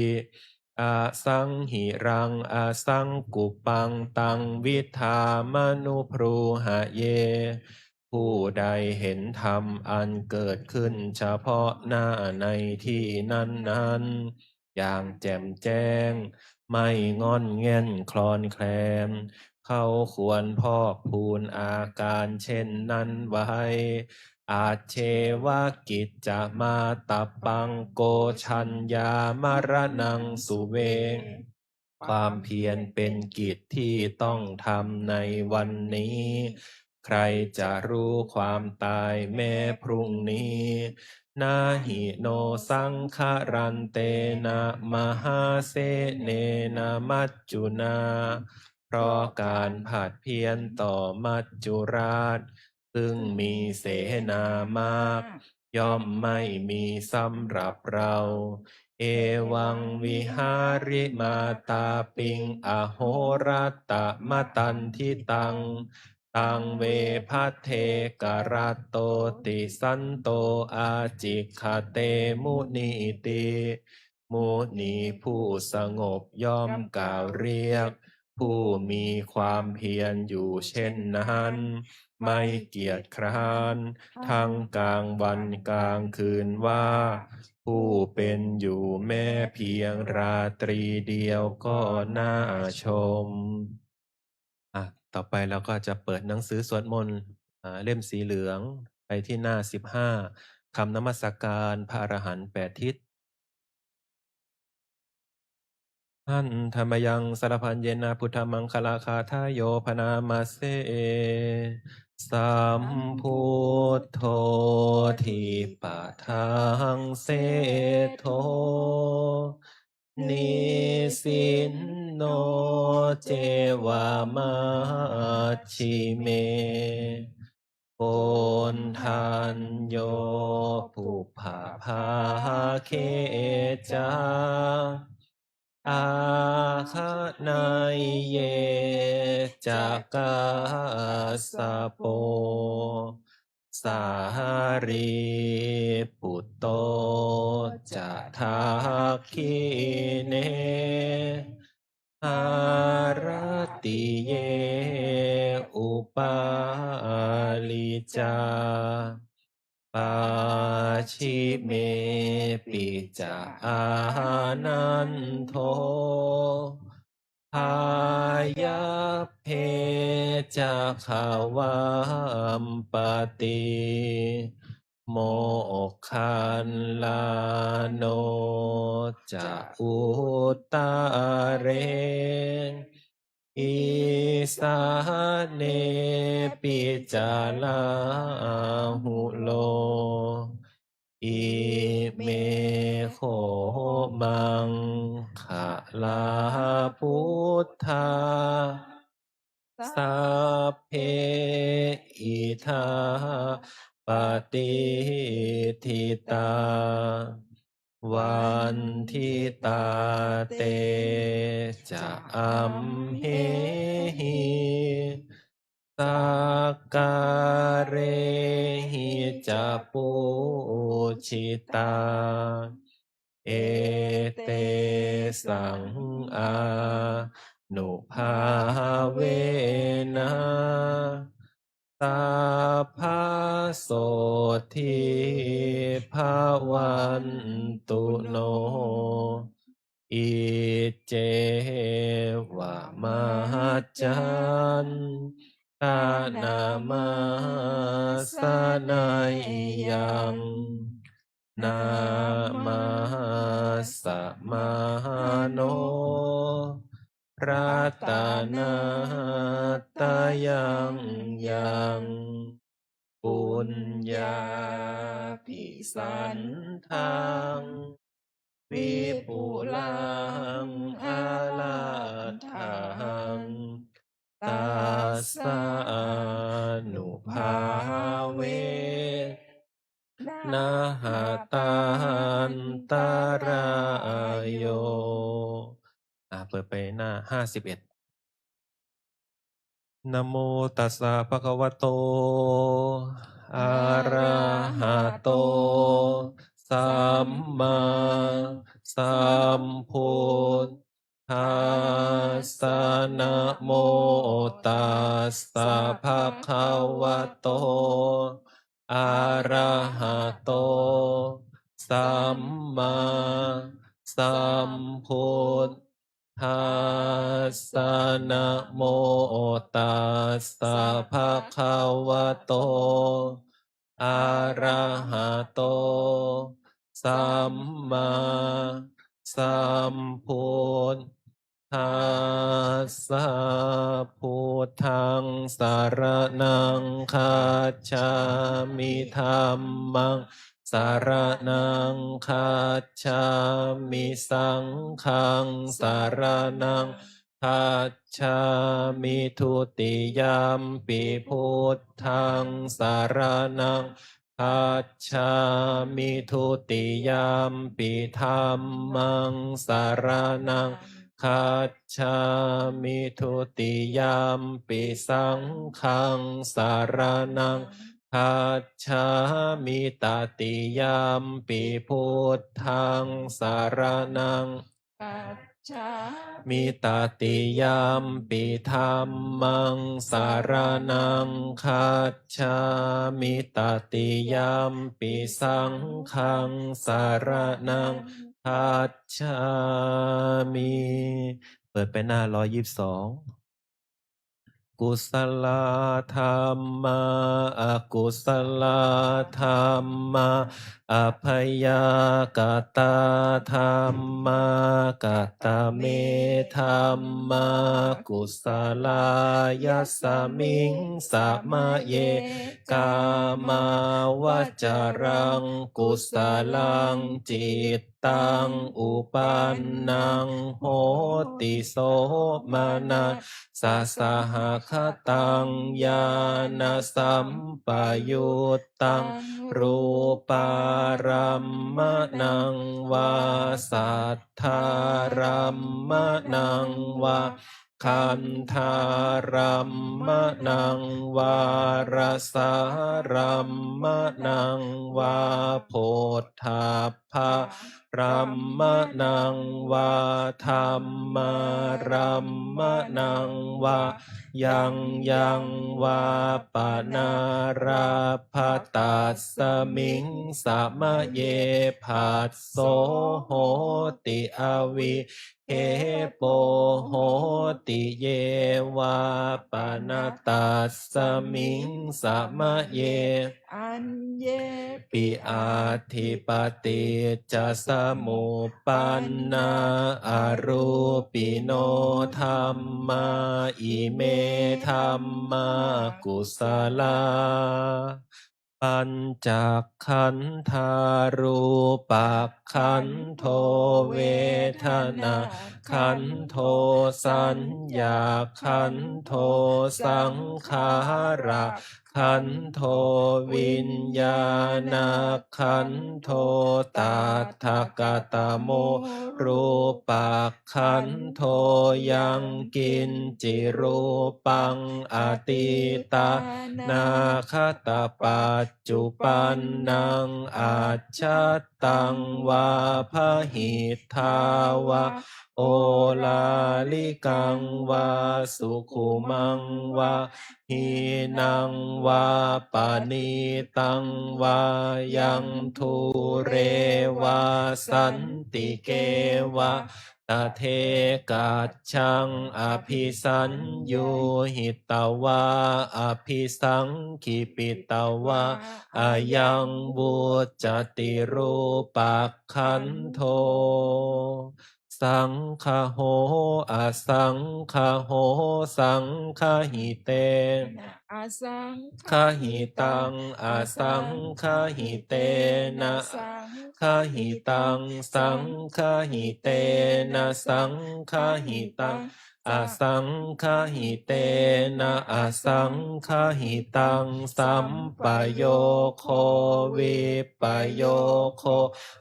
asaṃhiraṃ asaṅkuppaṃ taṃ vidhā manubrūhaye. ผู้ใดเห็นธรรมอันเกิดขึ้นเฉพาะหน้าในที่นั้นๆ อย่างแจ่มแจ้ง ไม่ง่อนแง่นคลอนแคลน เขาควรพอกพูนอาการเช่นนั้นไว้ Ajjeva kiccamātappaṃ ko jaññā maraṇaṃ suve. ความเพียรเป็นกิจที่ต้องทำในวันนี้ ใครจะรู้ความตายแม้พรุ่งนี้ Na hi no saṅgarantena mahāsenena maccunā. เพราะการผัดเพี้ยนต่อมัจจุราช ซึ่งมีเสนามาก ย่อมไม่มีสำหรับเรา Evaṃ vihārimātāpiṃ ahorattamatanditaṃ, taṃ ve bhaddekarattoti santo ācikkhate munīti. มุนีผู้สงบย่อมกล่าวเรียก ผู้มีความเพียรอยู่เช่นนั้น ไม่เกียจคร้าน ทั้งกลางวันกลางคืนว่า ผู้เป็นอยู่แม้เพียงราตรีเดียวก็น่าชม อ่ะ ต่อไปเราก็จะเปิดหนังสือสวดมนต์ อ่า เล่มสีเหลือง ไปที่หน้าสิบห้า คำนมัสการพระอรหันต์แปดทิศ Handa mayaṃ sarabhaññena buddhamaṅgalagāthāyo bhaṇāma se. Sambuddho dipadaṃ seṭṭho nisinno ceva majjhime, Koṇḍañño pubbabhāge ca āgaṇeyye ca Kassapo, Sārīputto ca dakkhiṇe, Haratiye upāli ca, Pacchimepi ca Ānando, Pāyabbe ca Gavampati, Moggallāno ca uttare, Isānepi ca Rāhulo, ime kho maṅgalā buddhā, sabbe idha patiṭṭhitā, vanditā te ca amhehi, sakkārehi ca pū jitā. Etesaṃ ānubhāvena sabbasotthī bhavantu no. Iccevamantaṃ namassanāyaṃ. Namassamāno ratanattayaṃ yaṃ puññābhisandaṃ vipulaṃ alatthaṃ, tassānubhāvena hatantarāyo. อ่า เปิดไปหน้า ห้าสิบเอ็ด Namo tassa bhagavato arahato sammāsambuddhassa. Namo tassa bhagavato arahato sammāsambuddhassa. Namo tassa bhagavato arahato sammāsambuddhassa. Buddhaṃ saraṇaṃ gacchāmi. Dhammaṃ saraṇaṃ gacchāmi. Saṅghaṃ saraṇaṃ gacchāmi. Dutiyampi buddhaṃ saraṇaṃ gacchāmi. Dutiyampi dhammaṃ saraṇaṃ gacchāmi. Dutiyampi saṅghaṃ saraṇaṃ gacchāmi. Tatiyampi buddhaṃ saraṇaṃ gacchāmi. Tatiyampi dhammaṃ saraṇaṃ gacchāmi. Tatiyampi saṅghaṃ saraṇaṃ gacchāmi. เปิดไปหน้า ร้อยยี่สิบสอง Kusalā dhammā, akusalā dhammā, abyākatā dhammā. Katame dhammā kusalā? Yasmiṃ samaye kāmāvacaraṃ kusalaṃ cit taṃ uppannaṃ hoti somanassasahagataṃ ñāṇasampayuttaṃ rūpārammaṇaṃ vā saddārammaṇaṃ vā gandhārammaṇaṃ vā rasārammaṇaṃ vā phoṭṭhabbārammaṇaṃ vā dhammārammaṇaṃ vā yaṃ yaṃ vā panārabha tasmiṃ samaye phasso hoti avik khepo hoti ye vā pana tasmiṃ samaye aññepi atthi paṭiccasamuppannā arūpino dhammā ime dhammā kusalā. Pañcakkhandhā rūpakkhandho vedanākkhandho saññākkhandho saṅkhārakkhandho khandho viññāṇakhandho tattha katamo rūpakkhandho yaṅkiñci rūpaṃ atītānāgatapaccupannaṃ ajjhattaṃ vā bahiddhā vā oḷārikaṃ vā sukhumaṃ vā hīnaṃ vā paṇītaṃ vā yaṃ dūre vā santike vā tadekajjhaṃ abhisaññūhitvā abhisaṅkhipitvā ayaṃ vuccati rūpakkhandho. Saṅgaho asaṅgaho saṅgahitena asaṅgahitaṃ asaṅgahitena saṅgahitaṃ saṅgahitena saṅgahitaṃ asaṅgahitena asaṅgahitaṃ sampayogo vippayogo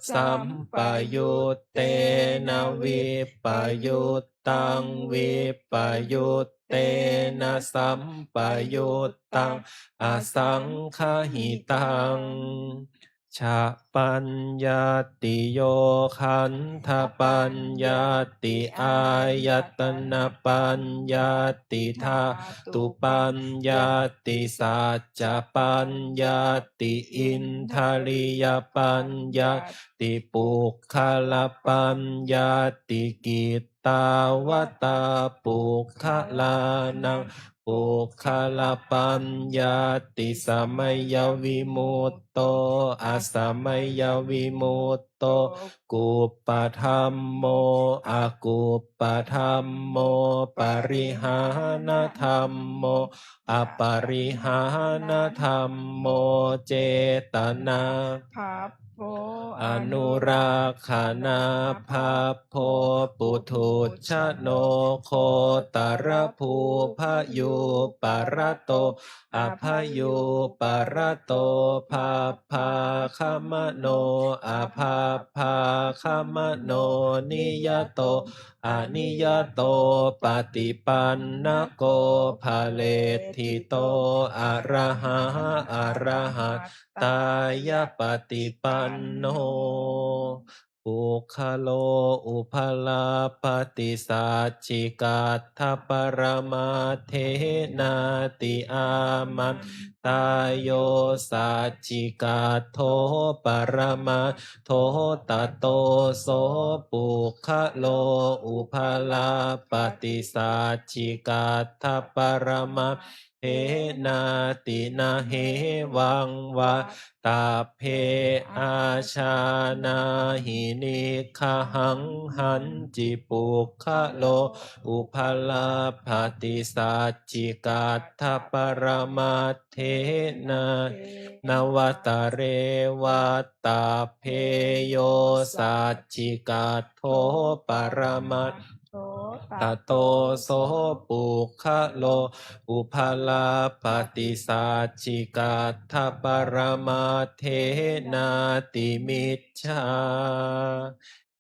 sampayuttena vippayuttaṃ vippayuttena sampayuttaṃ asaṅgahitaṃ. Cha paññattiyo khandhapaññatti āyatanapaññatti dhātupaññatti saccapaññatti indriyapaññatti puggalapaññatti kittāvatā puggalānaṃ puggalapaññatti samayavimutto asamayavimutto kuppadhammo akuppadhammo parihānadhammo aparihānadhammo cetanā bbo anurakkhanā bbo puthujjano gotrabhū bhayūparato abhayūparato bhabbāgamano abhabbāgamano niyato aniyato paṭipannako phaleṭṭhito arahā arahat tāya paṭipanno. Puggalo upalabbhati saccikaṭṭhaparamaṭṭhenāti āmantā. Yo saccikaṭṭho paramaṭṭho tato so puggalo upalabbhati saccikaṭṭhaparamaṭṭhenāti. Na hevaṃ vattabbe. Ājānāhi niggahaṃ. Hañci puggalo upalabbhati saccikaṭṭhaparamaṭṭhenāti navuttāre vattabbe. Yo saccikaṭṭho paramaṭṭho tato so puggalo upalabbhati saccikaṭṭhaparamaṭṭhenāti micchā.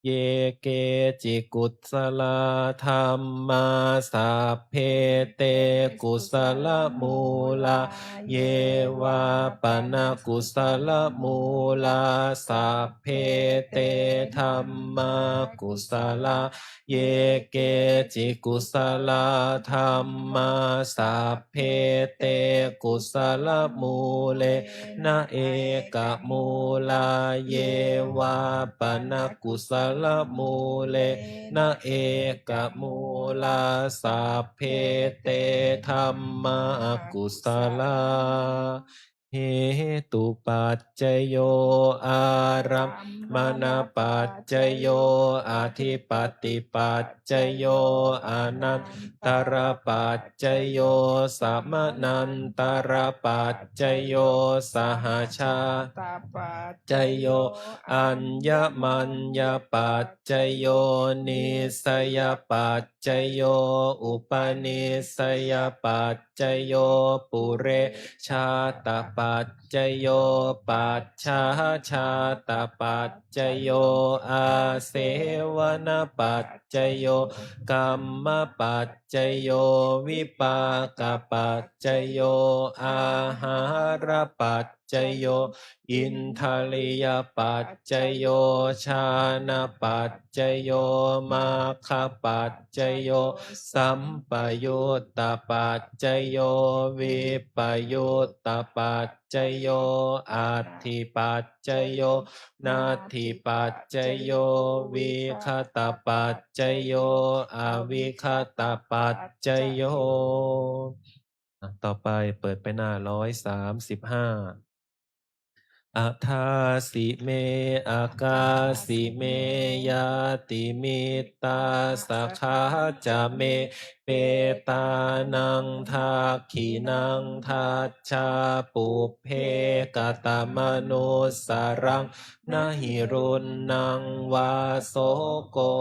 Ye keci kusalā dhammā sabbe te kusalamūlā. Ye vā pana kusalamūlā sabbe te dhammā kusalā. Ye keci kusalā dhammā sabbe te kusalamūlena ekamūlā. Ye vā pana kusalamūlena ekamūlā sabbe te dhammā kusalā. Hetupaccayo ārammaṇapaccayo adhipatipaccayo anantarapaccayo samanantarapaccayo sahajātapaccayo aññamaññapaccayo nissayapaccayo paccayo, upanissayapaccayo, purejātapaccayo, pacchājātapaccayo, āsevanapaccayo, kammapaccayo, vipākapaccayo, āhārapaccayo, indriyapaccayo, jhānapaccayo, maggapaccayo, sampayuttapaccayo, vippayuttapaccayo, atthipaccayo, natthipaccayo, vigatapaccayo, avigatapaccayo. อ่ะ ต่อไปเปิดไปหน้าร้อยสามสิบห้า Adāsi me akāsi me ñātimittā sakhā ca me petānaṃ dakkhiṇaṃ dajjā pubbe katamanussaraṃ na hi ruṇṇaṃ vā soko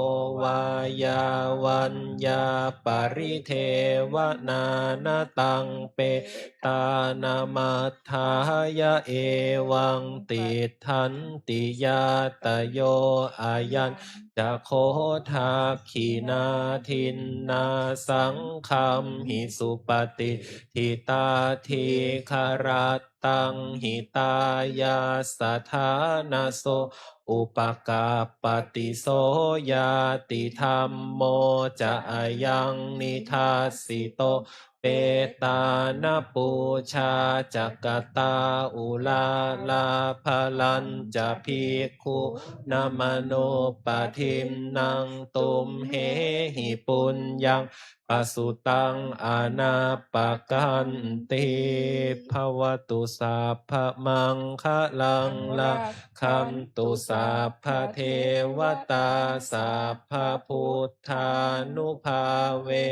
vā yā vaññā paridevanā na taṃ petānamatthāya evaṃ tiṭṭhanti ñātayo. Ayañca kho dakkhiṇā dinnā saṅghamhi supatiṭṭhitā dīgharattaṃ hitāyassa ṭhānaso upakappati. So ñātidhammo ca ayaṃ nidassito petāna pūjā ca katā uḷārā balañca bhikkhūnamanuppadinnaṃ tumhehi puññaṃ pasutaṃ anappakanti. Bhavatu sabbamaṅgalaṃ rakkhantu sabbadevatā sabbabuddhānubhāve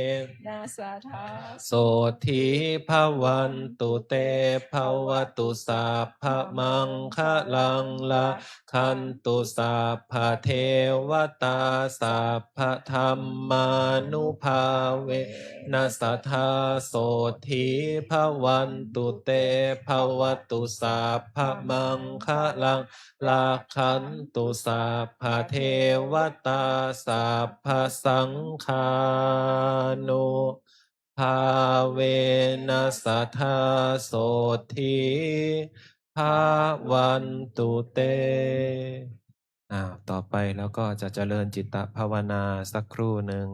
na sadā sotthī bhavantu te. Bhavatu sabbamaṅgalaṃ rakkhantu sabbadevatā sabbadhammānubhāvena sadā sotthī bhavantu te. Bhavatu sabbamaṅgalaṃ rakkhantu sabbadevatā sabbasaṅghānubhāvena sadā sotthī bhavantu te. อ่า ต่อไปเราก็จะเจริญจิตตภาวนาสักครู่หนึ่ง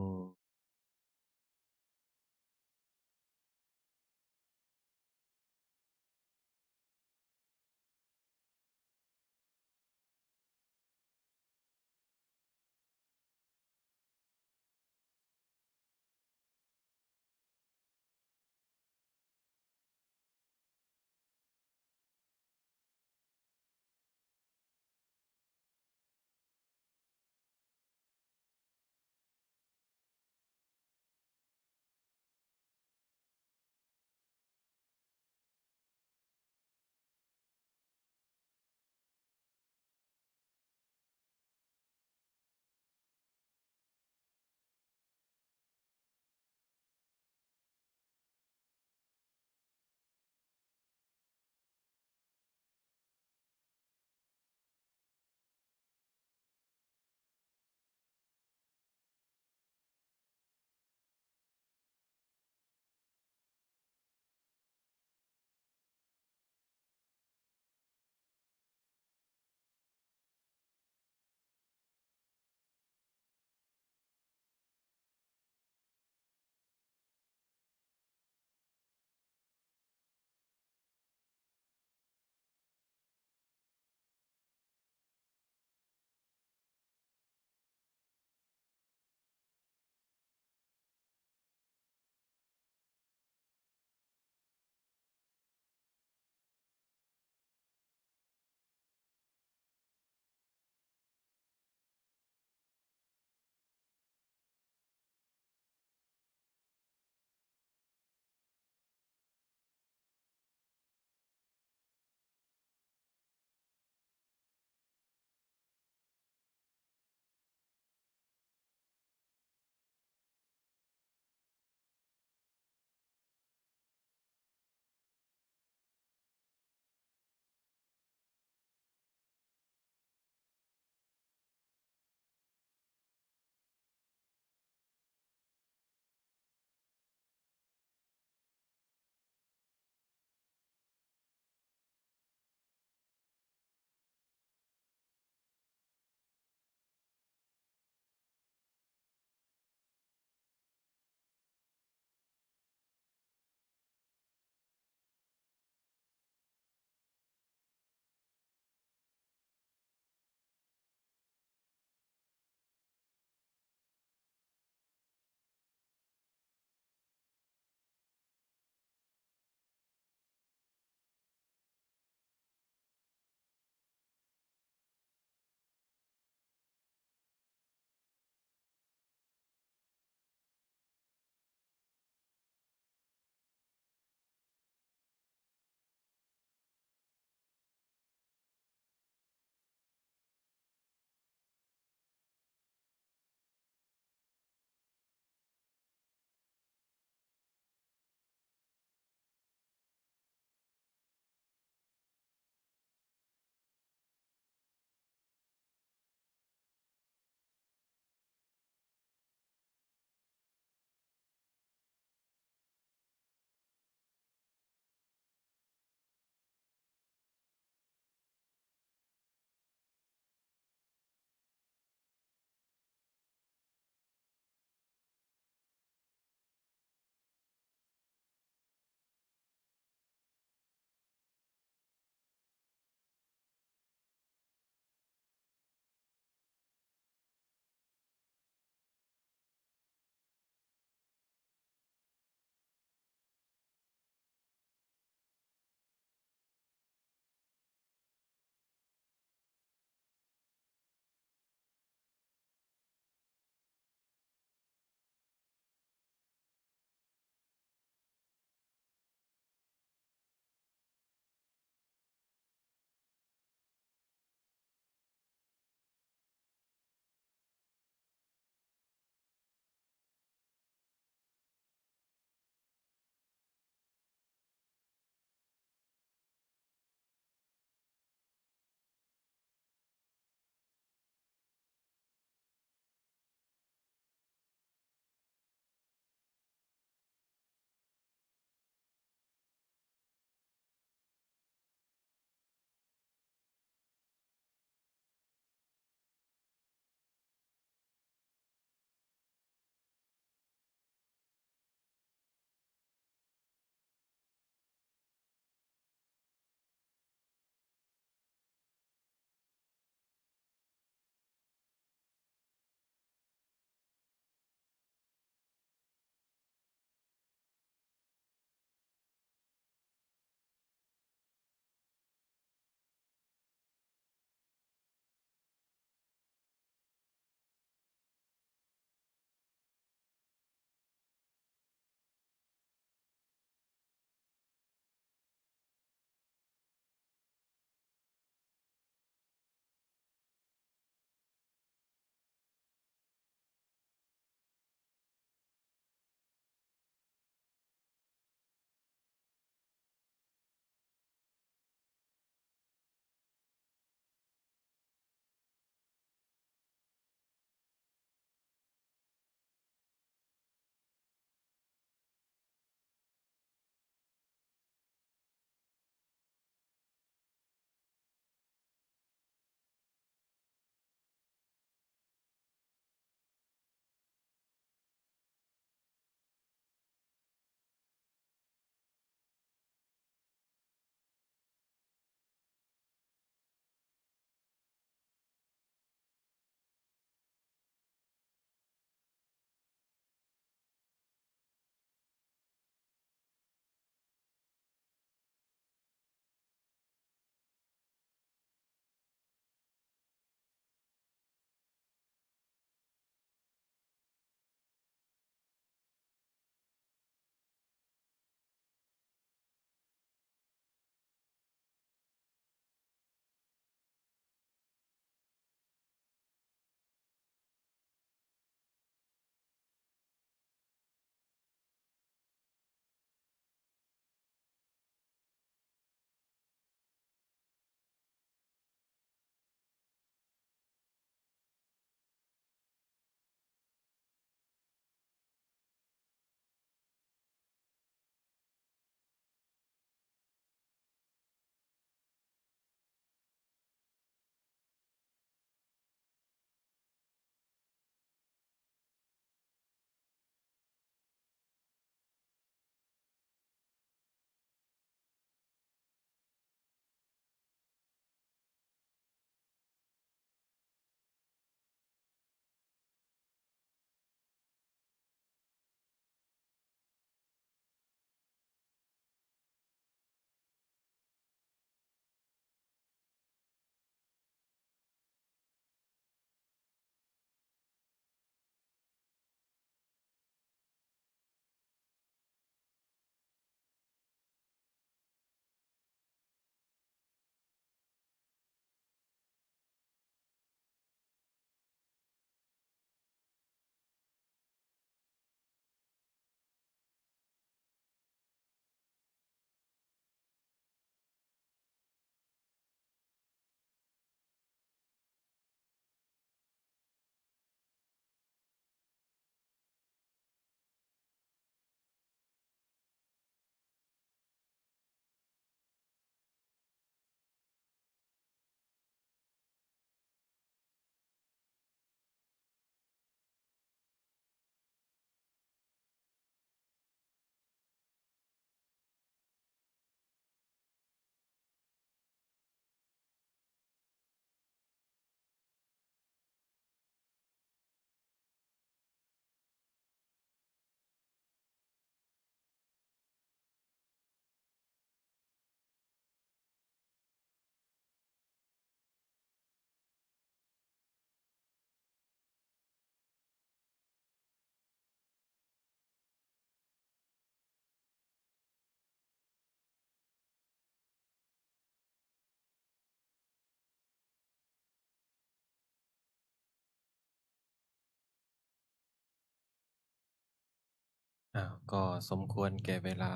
อ่ะ ก็สมควรแก่เวลา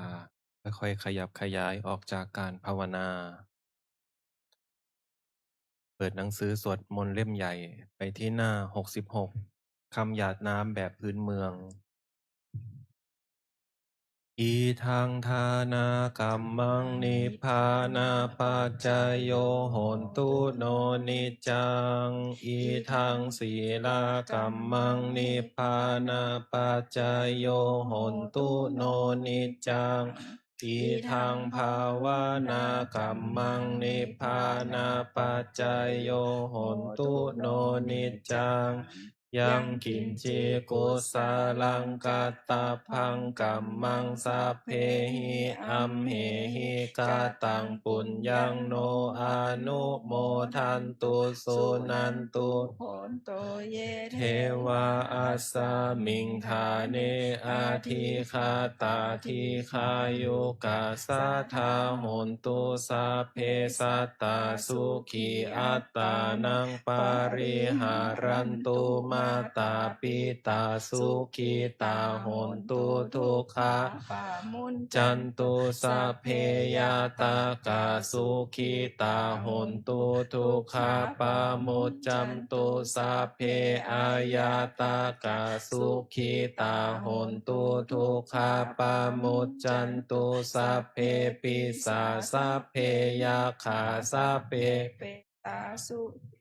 ค่อยๆขยับขยายออกจากการภาวนา เปิดหนังสือสวดมนต์เล่มใหญ่ไปที่หน้าหกสิบหก คำหยาดน้ำแบบพื้นเมือง Idaṃ dānakammaṃ nibbānapaccayo hotu no niccaṃ. Idaṃ sīlakammaṃ nibbānapaccayo hotu no niccaṃ. Idaṃ bhāvanākammaṃ nibbānapaccayo hotu no niccaṃ. Yaṃ kiñci kusalaṃ kattabbaṃ kammaṃ sabbehi amhehi kataṃ puññaṃ no anumodantu suṇantu bhonto ye devā asmiṃ ṭhāne adhigatā dīghāyukā sadā hontu sabbe sattā sukhī attānaṃ pariharantu. Mātā pitā sukhitā hontu dukkhā pamuñcantu. Sabbe ñātakā sukhitā hontu dukkhā pamuñcantu. Sabbe aññātakā sukhitā hontu dukkhā pamuñcantu. Sabbe pisā sabbe yakkhā sabbe petā sukhitā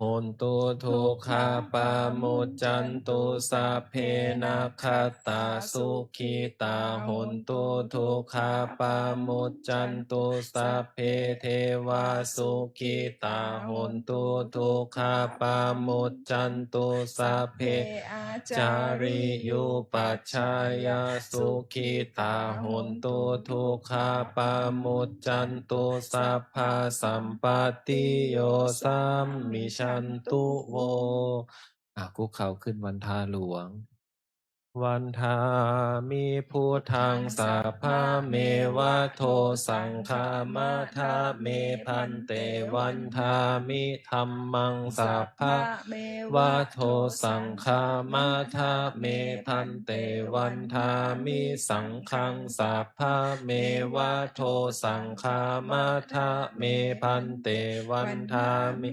hontu dukkhā pamuñcantu. Sabbe nakkhattā sukhitā hontu dukkhā pamuñcantu. Sabbe devā sukhitā hontu dukkhā pamuñcantu. Sabbe ācariyupajjhāyā sukhitā hontu dukkhā pamuñcantu. Sabbā sampattiyo samijjhantu vo. อ่ะ คุกเข่าขึ้นวันทาหลวง Vandāmi buddhaṃ sabbameva dosaṃ khamatha me bhante. Vandāmi dhammaṃ sabbameva dosaṃ khamatha me bhante. Vandāmi saṅghaṃ sabbameva dosaṃ khamatha me bhante. Vandāmi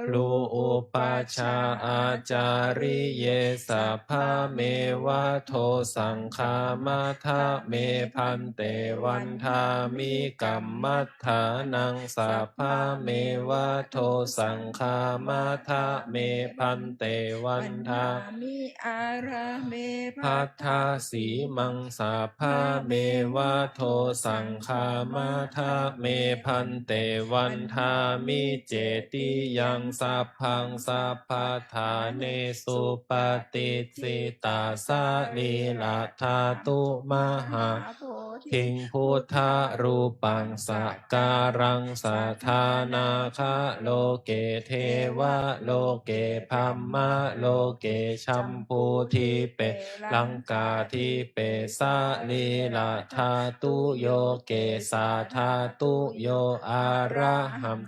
gurūpajjhāyācariye sabbameva dosaṃ khamatha me bhante. Vandāmi kammaṭṭhānaṃ sabbameva dosaṃ khamatha me bhante. Vandāmi ārāme bhaddasīmaṃ sabbameva dosaṃ khamatha me bhante. Vandāmi cetiyaṃ sabbaṃ sabbaṭṭhānesu patiṭṭhitā sarīradhātu mahābodhiṃ buddharūpaṃ sakāraṃ sadā nāgaloke devaloke brahmaloke jambudīpe laṅkādīpe sarīradhātuyo kesādhātuyo arahan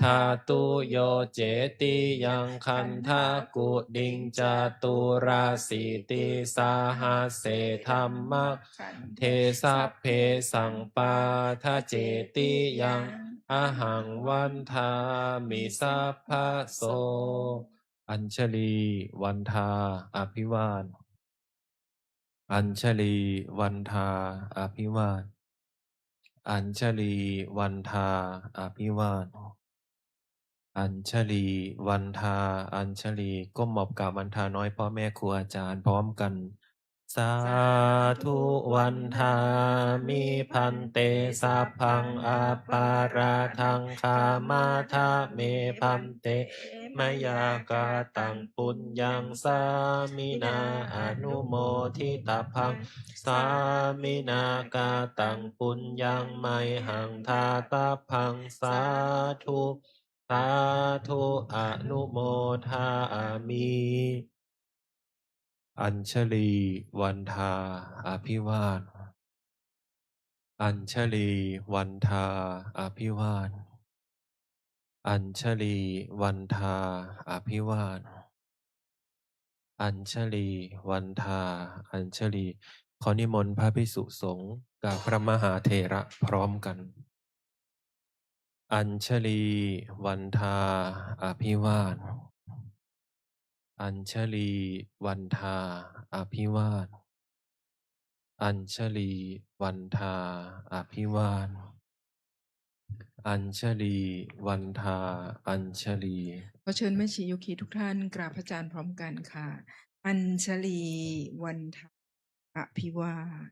tādhātuyo cetiyaṃ gandhakuṭiṃ caturāsītisahasсе dhammakkhandhe sabbesaṃ pādaccetiyaṃ ahaṃ vandāmi sabbaso. Añjalī vandā abhivād Añjalī vandā abhivād Añjalī vandā abhivād Añjalī vandā Añjalī ก้มหมอบกราบวันทาน้อยพ่อแม่ครูอาจารย์พร้อมกัน Sādhu vandāmi bhante sabbaṃ aparādhaṃ khamatha me bhante mayā kataṃ puññaṃ sāminā anumoditabbaṃ sāminā kataṃ puññaṃ mayhaṃ dātabbaṃ sādhu sādhu anumodāmi. Añjalī vandā abhivād Añjalī vandā abhivād Añjalī vandā abhivād อัญชลี วันทา อัญชลี ขอนิมนต์พระภิกษุสงฆ์กับพระมหาเถระพร้อมกัน อัญชลี วันทา อภิวาท อัญชลี วันทา อภิวาท อัญชลี วันทา อภิวาท อัญชลี วันทา อัญชลี ขอเชิญแม่ชีโยคีทุกท่านกราบพระอาจารย์พร้อมกันค่ะ อัญชลี วันทา อภิวาท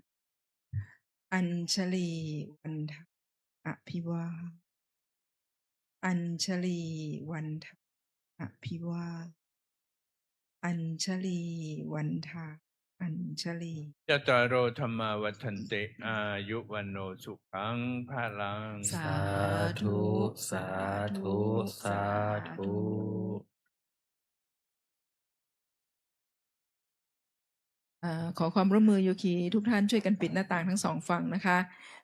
อัญชลี วันทา อภิวาท อัญชลี วันทา อภิวาท อัญชลี วันทา อัญชลี Cattāro dhammā vaḍḍhanti, āyu vaṇṇo sukhaṃ balaṃ. สาธุ สาธุ สาธุ เอ่อ ขอความร่วมมือโยคีทุกท่านช่วยกันปิดหน้าต่างทั้งสองฝั่งนะคะ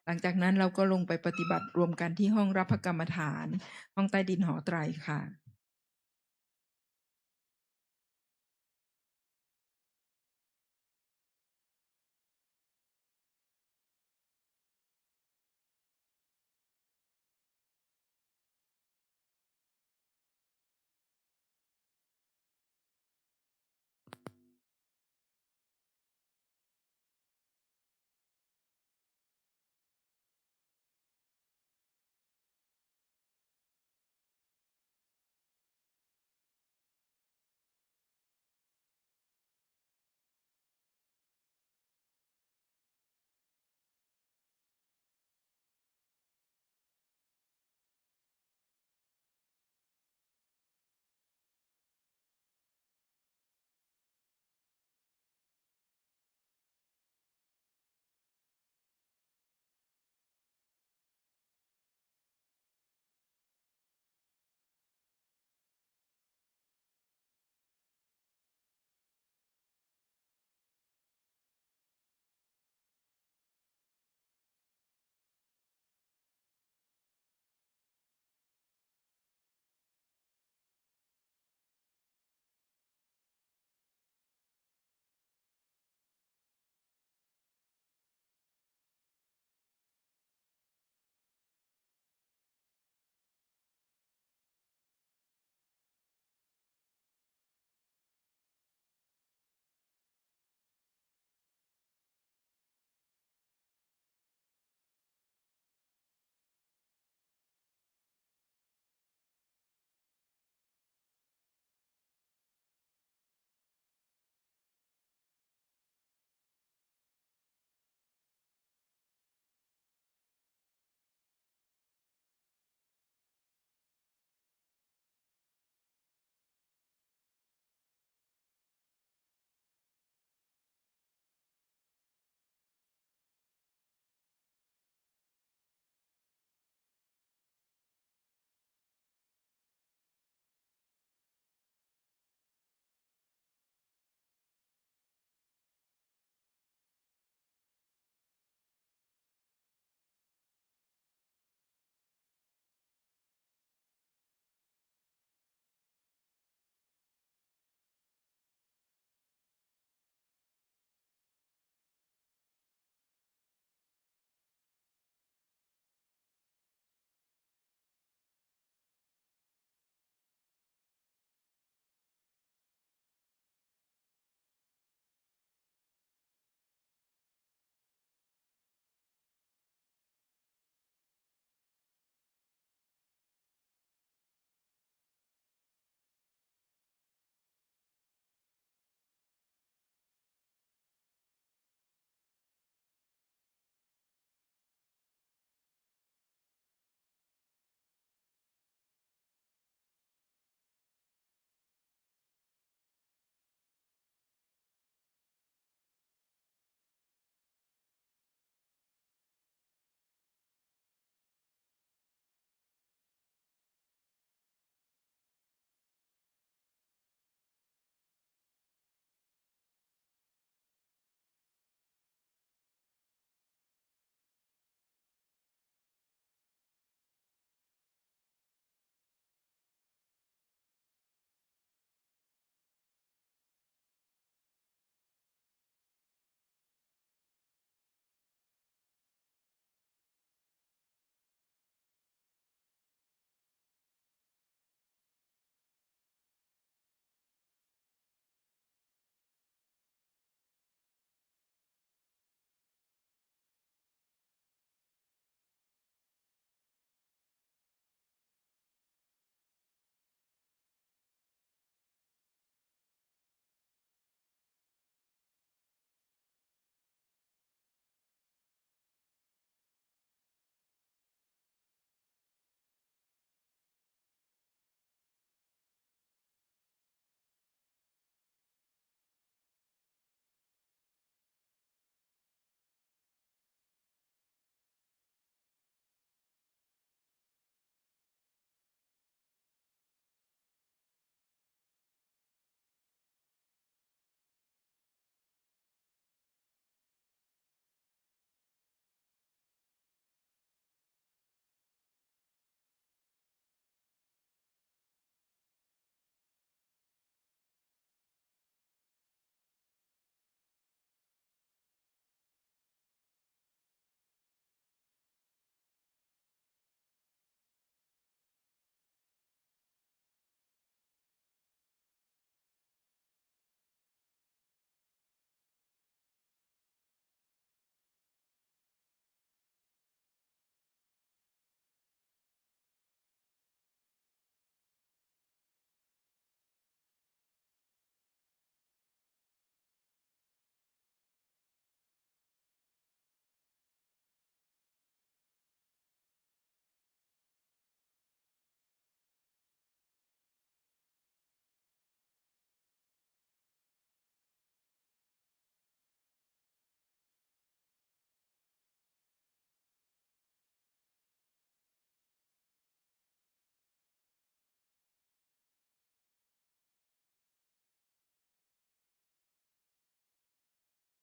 หลังจากนั้นเราก็ลงไปปฏิบัติรวมกันที่ห้องรับพระกรรมฐาน ห้องใต้ดินหอไตรค่ะ